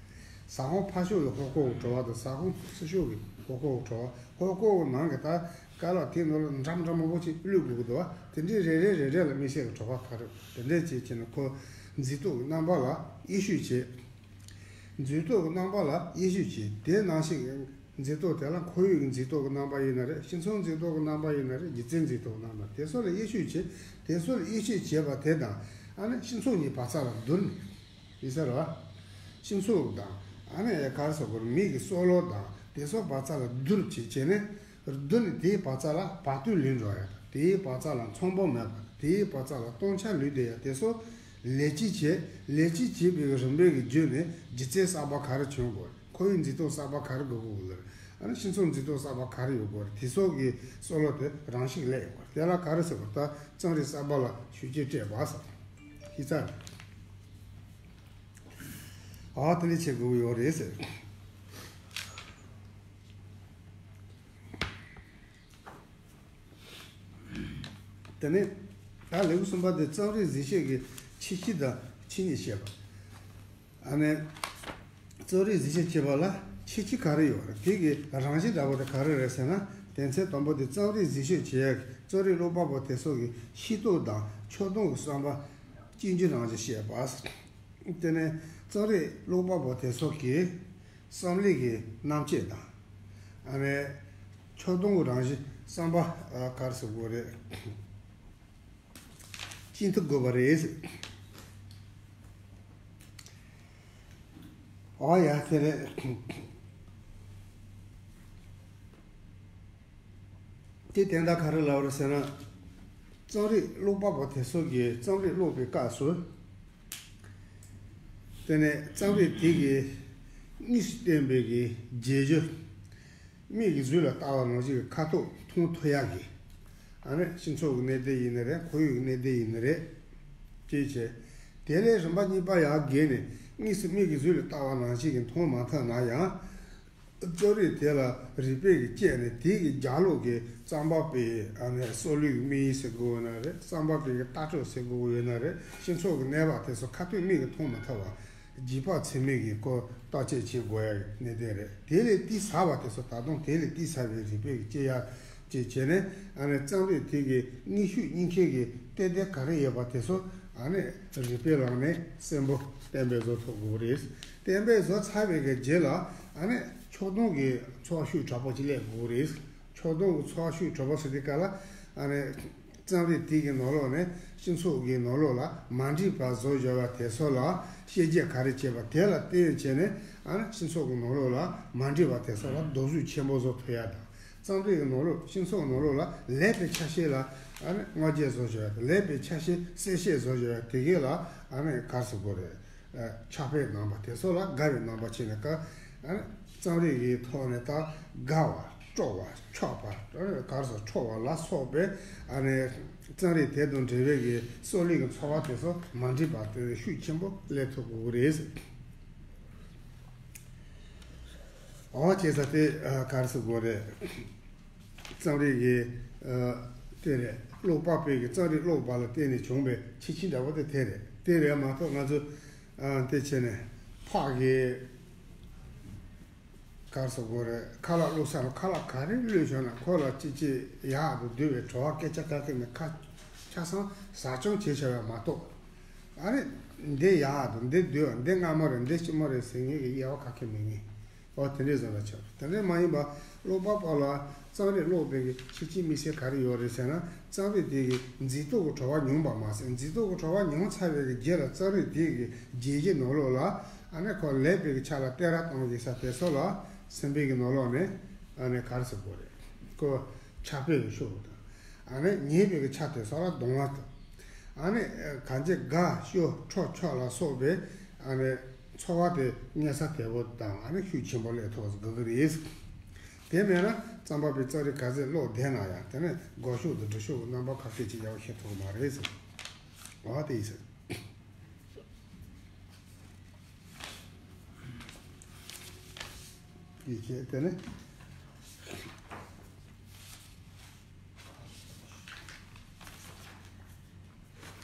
ཟ་ཁང་ཕར་ཕྱོགས་ཀྱི་ཧོ་ཀོ་གི་བྲོ་བ་དང་། ཟ་ཁང་ཚུར་ཕྱོགས་ཀྱི་ཧོ་ཀོ་གི་བྲོ་བ། ཧོ་ཀོ་གི་ནང་གི་ད་ཁ་ལག་དེའི་ནང་ལ་འདྲ་མི་འདྲ་མང་པོ་ཅིག་བླུགས་དགོས་ཀྱི་འདུག་བ། དེ་འདྲའི་རེ་རེ་རེ་རེ་ལ་དམིགས་བསལ་གྱི་བྲོ་བ་ག་རེ། དེ་འདྲས་བྱས་བྱས་ནས་ཁོ་མཛེས་སྡུག་གི་རྣམ་པ་ལ་དབྱེ་ཞིབ་བྱས། འཛིན་རྟོག་གི་རྣམ་པ་ལ་དབྱེ་ཞིབ་བྱེད། དེ་ནང་བཞིན་གྱི་འཛིན་རྟོག་དེ་ལ་ཁོར་ཡུག་གི་འཛིན་རྟོག་གི་རྣམ་པ་ཡིན་ན་རེད། སྤྱི་ཚོགས་འཛིན་རྟོག་གི་རྣམ་པ་ཡིན་ན་རེད། སྒྱུ་རྩལ་འཛིན་རྟོག་གི་རྣམ་པ། དེ་ཚོ་ལ་དབྱེ་ཞིབ་བྱེད། དེ་ཚོ་ལ་དབྱེ་ཞིབ་བྱེད་པ་དེ་དང་། ཨ་ནི་སྤྱི་ཚོགས་གཉིས་བར་མཚམས་ལ་བསྡུར་ནས། ཡིན་ས་རེད་བ། སྤྱི་ཚོགས་དང་། ཨ་ནི་ག་རེ་ཟེར་དགོས་རེད། མི་གི་བསམ་བློ་དང་དེ་ཚོ་བར་མཚམས་ལ་བསྡུར་བྱེད་བྱས་ནས། བསྡུར་ནས་དེའི་བར་མཚམས་ལ་བར་སྟོང་ལུས་འགྲོ་ཡ་དང་། དེའི་བར་མཚམས་ལ་ཚོང་པ་མེད་པ། དེའི་བར་མཚམས་ལ་སྟོང་ཆ་ལུས་བསྡད་ཡ། དེ་ཚོ་ལས་བྱེད་བྱེད། ལས་བྱེད་བྱེད་པའི་རིམ་པའི་གི་བརྒྱུད་ནས་སྒྱུ་རྩལ་གསར་པ་ག་རེ་བྱུང་དགོས་རེད། ཁོར་ཡུག་འཛིན་སྟངས་གསར་པ་ག་རེ་དགོས་དགོས་རེད། ཨ་ནི་སྤྱི་ཚོགས་འཛིན་སྟངས་གསར་པ་ག་རེ་ཡོད་དགོས་རེད། དེ་ཚོ་གི་བསམ་བློ་དེ་རང་ཤུགས་སླེབས་ཡོད་དགོས་རེད། དེ་ལ་ག་རེ་ཟེར་དགོས་རེད། ད་རྩོམ་རིག་གསར་པ་ལ་ཤུགས་རྐྱེན་སྤྲད་པ་ཟེར། ཤེས་ཚར། ཨ་དེ་འདྲ་བྱེད་དགོས་ཀྱི་ཡོད་རེད་ཟེར། དེ་ནས་ད་ལེའུ་གསུམ་པ་དེ་རྩོམ་རིག་གཟིགས་ཞིབ་ཀྱི་ཁྱད་ཆོས་དང་ཆོས་ཉིད་བཤད་པ། ཨ་ནི་རྩོམ་རིག་གཟིགས་ཞིབ་བྱེད་པ་ལ་ཁྱད་ཆོས་ག་རེ་ཡོད་རེད། དེ་གི་རང་བཞིན་འདྲ་པོ་དེ་ག་རེ་རེད་ཟེར་ན། དོན་ཚན་དང་པོ་དེ་རྩོམ་རིག་གཟིགས་ཞིབ་བྱེད་ཡག་གི་རྩོམ་རིག་ཀློག་པ་པོ་དེ་ཚོ་གི་ཤེས་རྟོགས་དང་ཕྱོགས་སྡོམ་གྱི་བསམ་པ་སྐྱེ་རྒྱུ་རང་བཞིན་བཤད་པ། དེ་ནས་རྩོམ་རིག་ཀློག་པ་པོ་དེ་ཚོ་གི་བསམ་བློའི་གི་རྣམ་དཔྱོད་དང་། ཨ་ནི་ཕྱོགས་སྡོམ་གྱི་རང་བཞིན་བསམ་པ་ག་རེ་ཟེར་དགོས་རེད། སྐྱེ་ཐུབ་དགོས་པ་རེད། ཨོ་ཡ་དེ་རེད། དེ་དོན་དག་ག་རེ་ལབ་རེད་ཟེར་ན། རྩོམ་རིག་ཀློག་པ་པོ་དེ་ཚོ་གིས་རྩོམ་རིག་ཀློག་པའི་སྐབས་སུ། དེ་ནས་རྩོམ་རིག་དེ་གིས་དངོས་སུ་བསྟན་པའི་གི་རྒྱལ་སྤྱི། མིག་གིས་གཟུགས་ལ་ལྟ་བ་ནང་བཞིན་གྱི་ཁ་ཐུག་མཐོང་ཐུབ་ཡག་གི། ཨ་ནི་སྤྱི་ཚོགས་ཀྱི་གནས་སྟངས་ཡིན་ནི་རེད། ཁོར་ཡུག་གི་གནས་སྟངས་ཡིན་ནི་རེད། ཅེས་བྱས། དེ་ལས་རིམ་པ་གཉིས་པ་ཡར་བརྒལ་ནས་དངོས་སུ་མིག་གིས་གཟུགས་ལ་ལྟ་བ་ནང་བཞིན་གྱི་མཐོང་མ་ཐུབ་ན་ཡང་། རྩོམ་རིག་དེ་ལ་རིག་པའི་གི་དཔྱད་ནས་དེ་གི་རྒྱབ་ལོགས་ཀྱི་རྩོམ་པ་པོའི་ཨ་ནི་སྲོག་ལུས་ཀྱི་དམིགས་ཡུལ་ཟེར་དགོས་ན་རེད། རྩོམ་པ་པོའི་གི་ལྟ་གྲུབ་ཟེར་དགོས་ཡོད་ན་རེད། སྤྱི་ཚོགས་ཀྱི་གནས་བབ་དེ་ཚོ་ཁ་ཐུག་མིག་གིས་མཐོང་མ་ཐུབ་པ། རྗེས་དཔག་ཚད་མེད་ཀྱིས་ཁོ་བརྟག་དཔྱད་བྱེད་དགོས་ཡ་གི་གནད་དོན་རེད། དེ་ལས་གཏིང་ཟབ་པ་དེ་ཚོ། ད་དུང་དེ་ལས་གཏིང་ཟབ་པའི་རིག་པའི་གི་དཔྱད་ཡ་ཅིག་བྱས་ནས། ཨ་ནི་རྩོམ་རིག་དེ་གི་དངོས་ཤུགས་རྙེད་མཁན་གྱི་གཏན་གཏན་ག་རེ་ཡོད་པ་དེ་ཚོ། ཨ་ནི་རིག་པའི་ལམ་ནས་གསལ་པོ་གཏན་འབེབས་བཟོ་ཐུབ་དགོས་རེད། གཏན་འབེབས་བཟོ་ཚར་བའི་གི་རྗེས་ལ། ཨ་ནི་ཕྱོགས་སྡོམ་གྱི་ཚོར་བ་ཤུགས་དྲག་པོ་ཅིག་སླེབས་དགོས་རེད། ཕྱོགས་སྡོམ་གྱི་ཚོར་བ་ཤུགས་དྲག་པོ་ཟེར་དུས་སྐབས་ལ། ཨ་ནི་རྩོམ་རིག་དེ་གི་ནང་ལོགས་ནས་སྤྱི་ཚོགས་ཀྱི་ནང་ལོགས་ལ་མ་འགྲིག་པ་བཟོ་བཞག་པ་དེ་ཚོ་ལ་བཤད་རྒྱུ་ག་རེ་བྱས་པ་དེ་ལ་བརྟེན་བྱས་ནས། ཨ་ནི་སྤྱི་ཚོགས་ཀྱི་ནང་ལོགས་ལ་མ་འགྲིག་པ་དེ་ཚོ་ལ་སྡུག་རུས་ཆེན་པོ་བཟོ་ཐུབ་ཡ་དང་། རྩོམ་རིག་གི་ནང་ལོགས། སྤྱི་ཚོགས་ནང་ལོགས་ལ་ལེགས་པའི་ཆ་ཤས་ལ། ཨ་ནི་བསྔགས་བརྗོད་བཟོ་བཞག་པ་དང་། ལེགས་པའི་ཆ་ཤས་གསལ་བཤད་བཟོ་བཞག་པ་དེ་གས་ལ། ཨ་ནི་ག་རེ་ཟེར་དགོས་རེད། ཕྱག་དཔེ་གནང་བ་དེ་ཚོ་ལ་དགའ་བའི་རྣམ་པ་བྱས་ནས། ཀ་ཨ་ནི་རྩོམ་རིག་གི་ཐོག་ནས་ད་དགའ་བ། སྤྲོ་བ། འཕྱོག་པ། ག་རེ་ཟེར། འཕྲོ་བ་ལ་སོགས་པའི། ཨ་ནི་རྩོམ་རིག་དེ་དང་འབྲེལ་བའི་གི་སྲོག་ལུས་ཀྱི་ཚོར་བ་དེ་ཚོ་མ་འགྲིག་པ་དེ་ཤུགས་ཆེན་པོ་སླེབས་ཐུབ་དགོས་ཀྱི་རེད། འོ་བྱས་ཙང་དེ་ག་རེ་ཟེར་དགོས་རེད། རྩོམ་རིག་གི་ཨ་དེ་རེད། ཀློག་པ་པོའི་གི་རྩོམ་རིག་ཀློག་པ་ལ་བརྟེན་ནས་བྱུང་བའི་ཁྱད་ཆོས་འདྲ་པོ་དེ་དེ་རེད། དེ་རེད་མ་གཏོགས་ང་ཚོ་ཨ་དེ་བྱས་ནས་ཕག་གི་ག་རེ་ཟེར་དགོས་རེད། ཁ་ལག་བླུགས་ས་ལ་ཁ་ལག་ག་རེ་བླུགས་བྱུང་ན། ཁོ་ལ་ཅིག་ཅིག་ཡག་ཏུ་བསྡུ་བའི་བྲོ་བ་སྐད་ཆ་ག་གེ་མེད། ཁ་ཆ་ཚང་ཟ་སྐྱོང་བྱས་བྱས་པ་མ་གཏོགས། ཨ་རེ། འདི་ཡག་ཏུ། འདི་བསྡུས་པ། འདི་སྔ་མོ་རེད། འདི་ཕྱི་མོ་རེད་ཟེར་མཁན་གྱི་དབྱེ་བ་ག་གེ་མེད་ངེས། འོ་དེ་འདྲའི་བཟོ་འདྲ་ཆགས། དེ་འདྲ་མ་ཡིན་པ། ཀློག་པ་པོ་ལ་རྩོམ་རིག་ཀློག་པའི་གི་ཁྱད་ཆོས་དམིགས་བསལ་ག་རེ་ཡོད་རེད་ཟེར་ན། རྩོམ་རིག་དེ་གི་འཛིན་རྟོག་གི་བྲོ་བ་མྱོང་བ་མ་ཟད། འཛིན་རྟོག་གི་བྲོ་བ་མྱོང་ཚར་བའི་གི་རྗེས་ལ་རྩོམ་རིག་དེ་གི་རྗེས་ཀྱི་ནང་ལོགས་ལ། ཨ་ནི་ཁོ་ལེགས་པའི་གི་ཆ་ལ་བསྟོད་ར་གཏོང་གི་ས་དེ་ཚོ་ལ་སེམས་པའི་གི་ནང་ལོགས་ནས། ཨ་ནི་ག་རེ་ཟེར་དགོས་རེད། ཁོ་ཕྱག་དཔེ་གི་ཤུགས་དང་། ཨ་ནི་ཉེས་པའི་གི་ཆ་དེ་ཚོ་ལ་གདུང་བ་དང་། ཨ་ནི་གང་ཅི་དགའ་སྐྱོ་ཁྲོ་ཆགས་ལ་སོགས་པའི་ཨ་ནི་ཚོར་བ་དེ་རྙེད་ས་དལ་པོ་དང་། ཨ་ནི་ཤུགས་ཆེན་པོ་སླེབས་ཐུབ་པ་དགོས་ཀྱི་རེད། དེ་མེད་ན་རྩོམ་པ་པོའི་རྩོམ་རིག་ག་ཚད་ཀློག་བསྡད་ན་ཡང་། དེ་ནི་མགོ་གཞུག་དང་སྒྲུབ་གཞུག་གི་རྣམ་པ་ཁ་ཤས་ཅིག་ཡག་པོ་ཤེས་ཐུབ་ཀྱི་མ་རེད་ཟེར། འོ་དེ་ཡིན་ཟེར། ཡིད་ཆེས་དེ་ནི།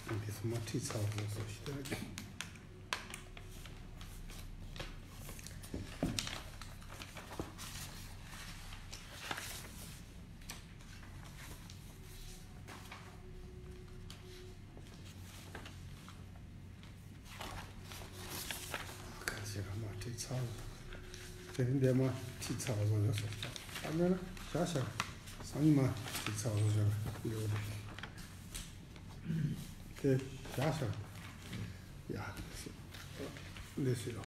འདི་ཚོ་མ་ཁྲིད་ཚར་བ་བཟོ་ཞིག་རེད། ཁ་ཤས་ཀ་མ་ཁྲིད་ ཚར། དེ་རིང་འདས་མ་ཁྲིད་ཚར་བ་བཟོ་བྱ་སོང་། ད་མེད་ན་བཞག་བཞག་སང་ཉིན་མ་ཁྲིད་ཚར་བ་བཟོ་བྱ་བ་ཡོད་རེད། དེ་བཞག་བཞག་ཡ། ལས་སྲིད།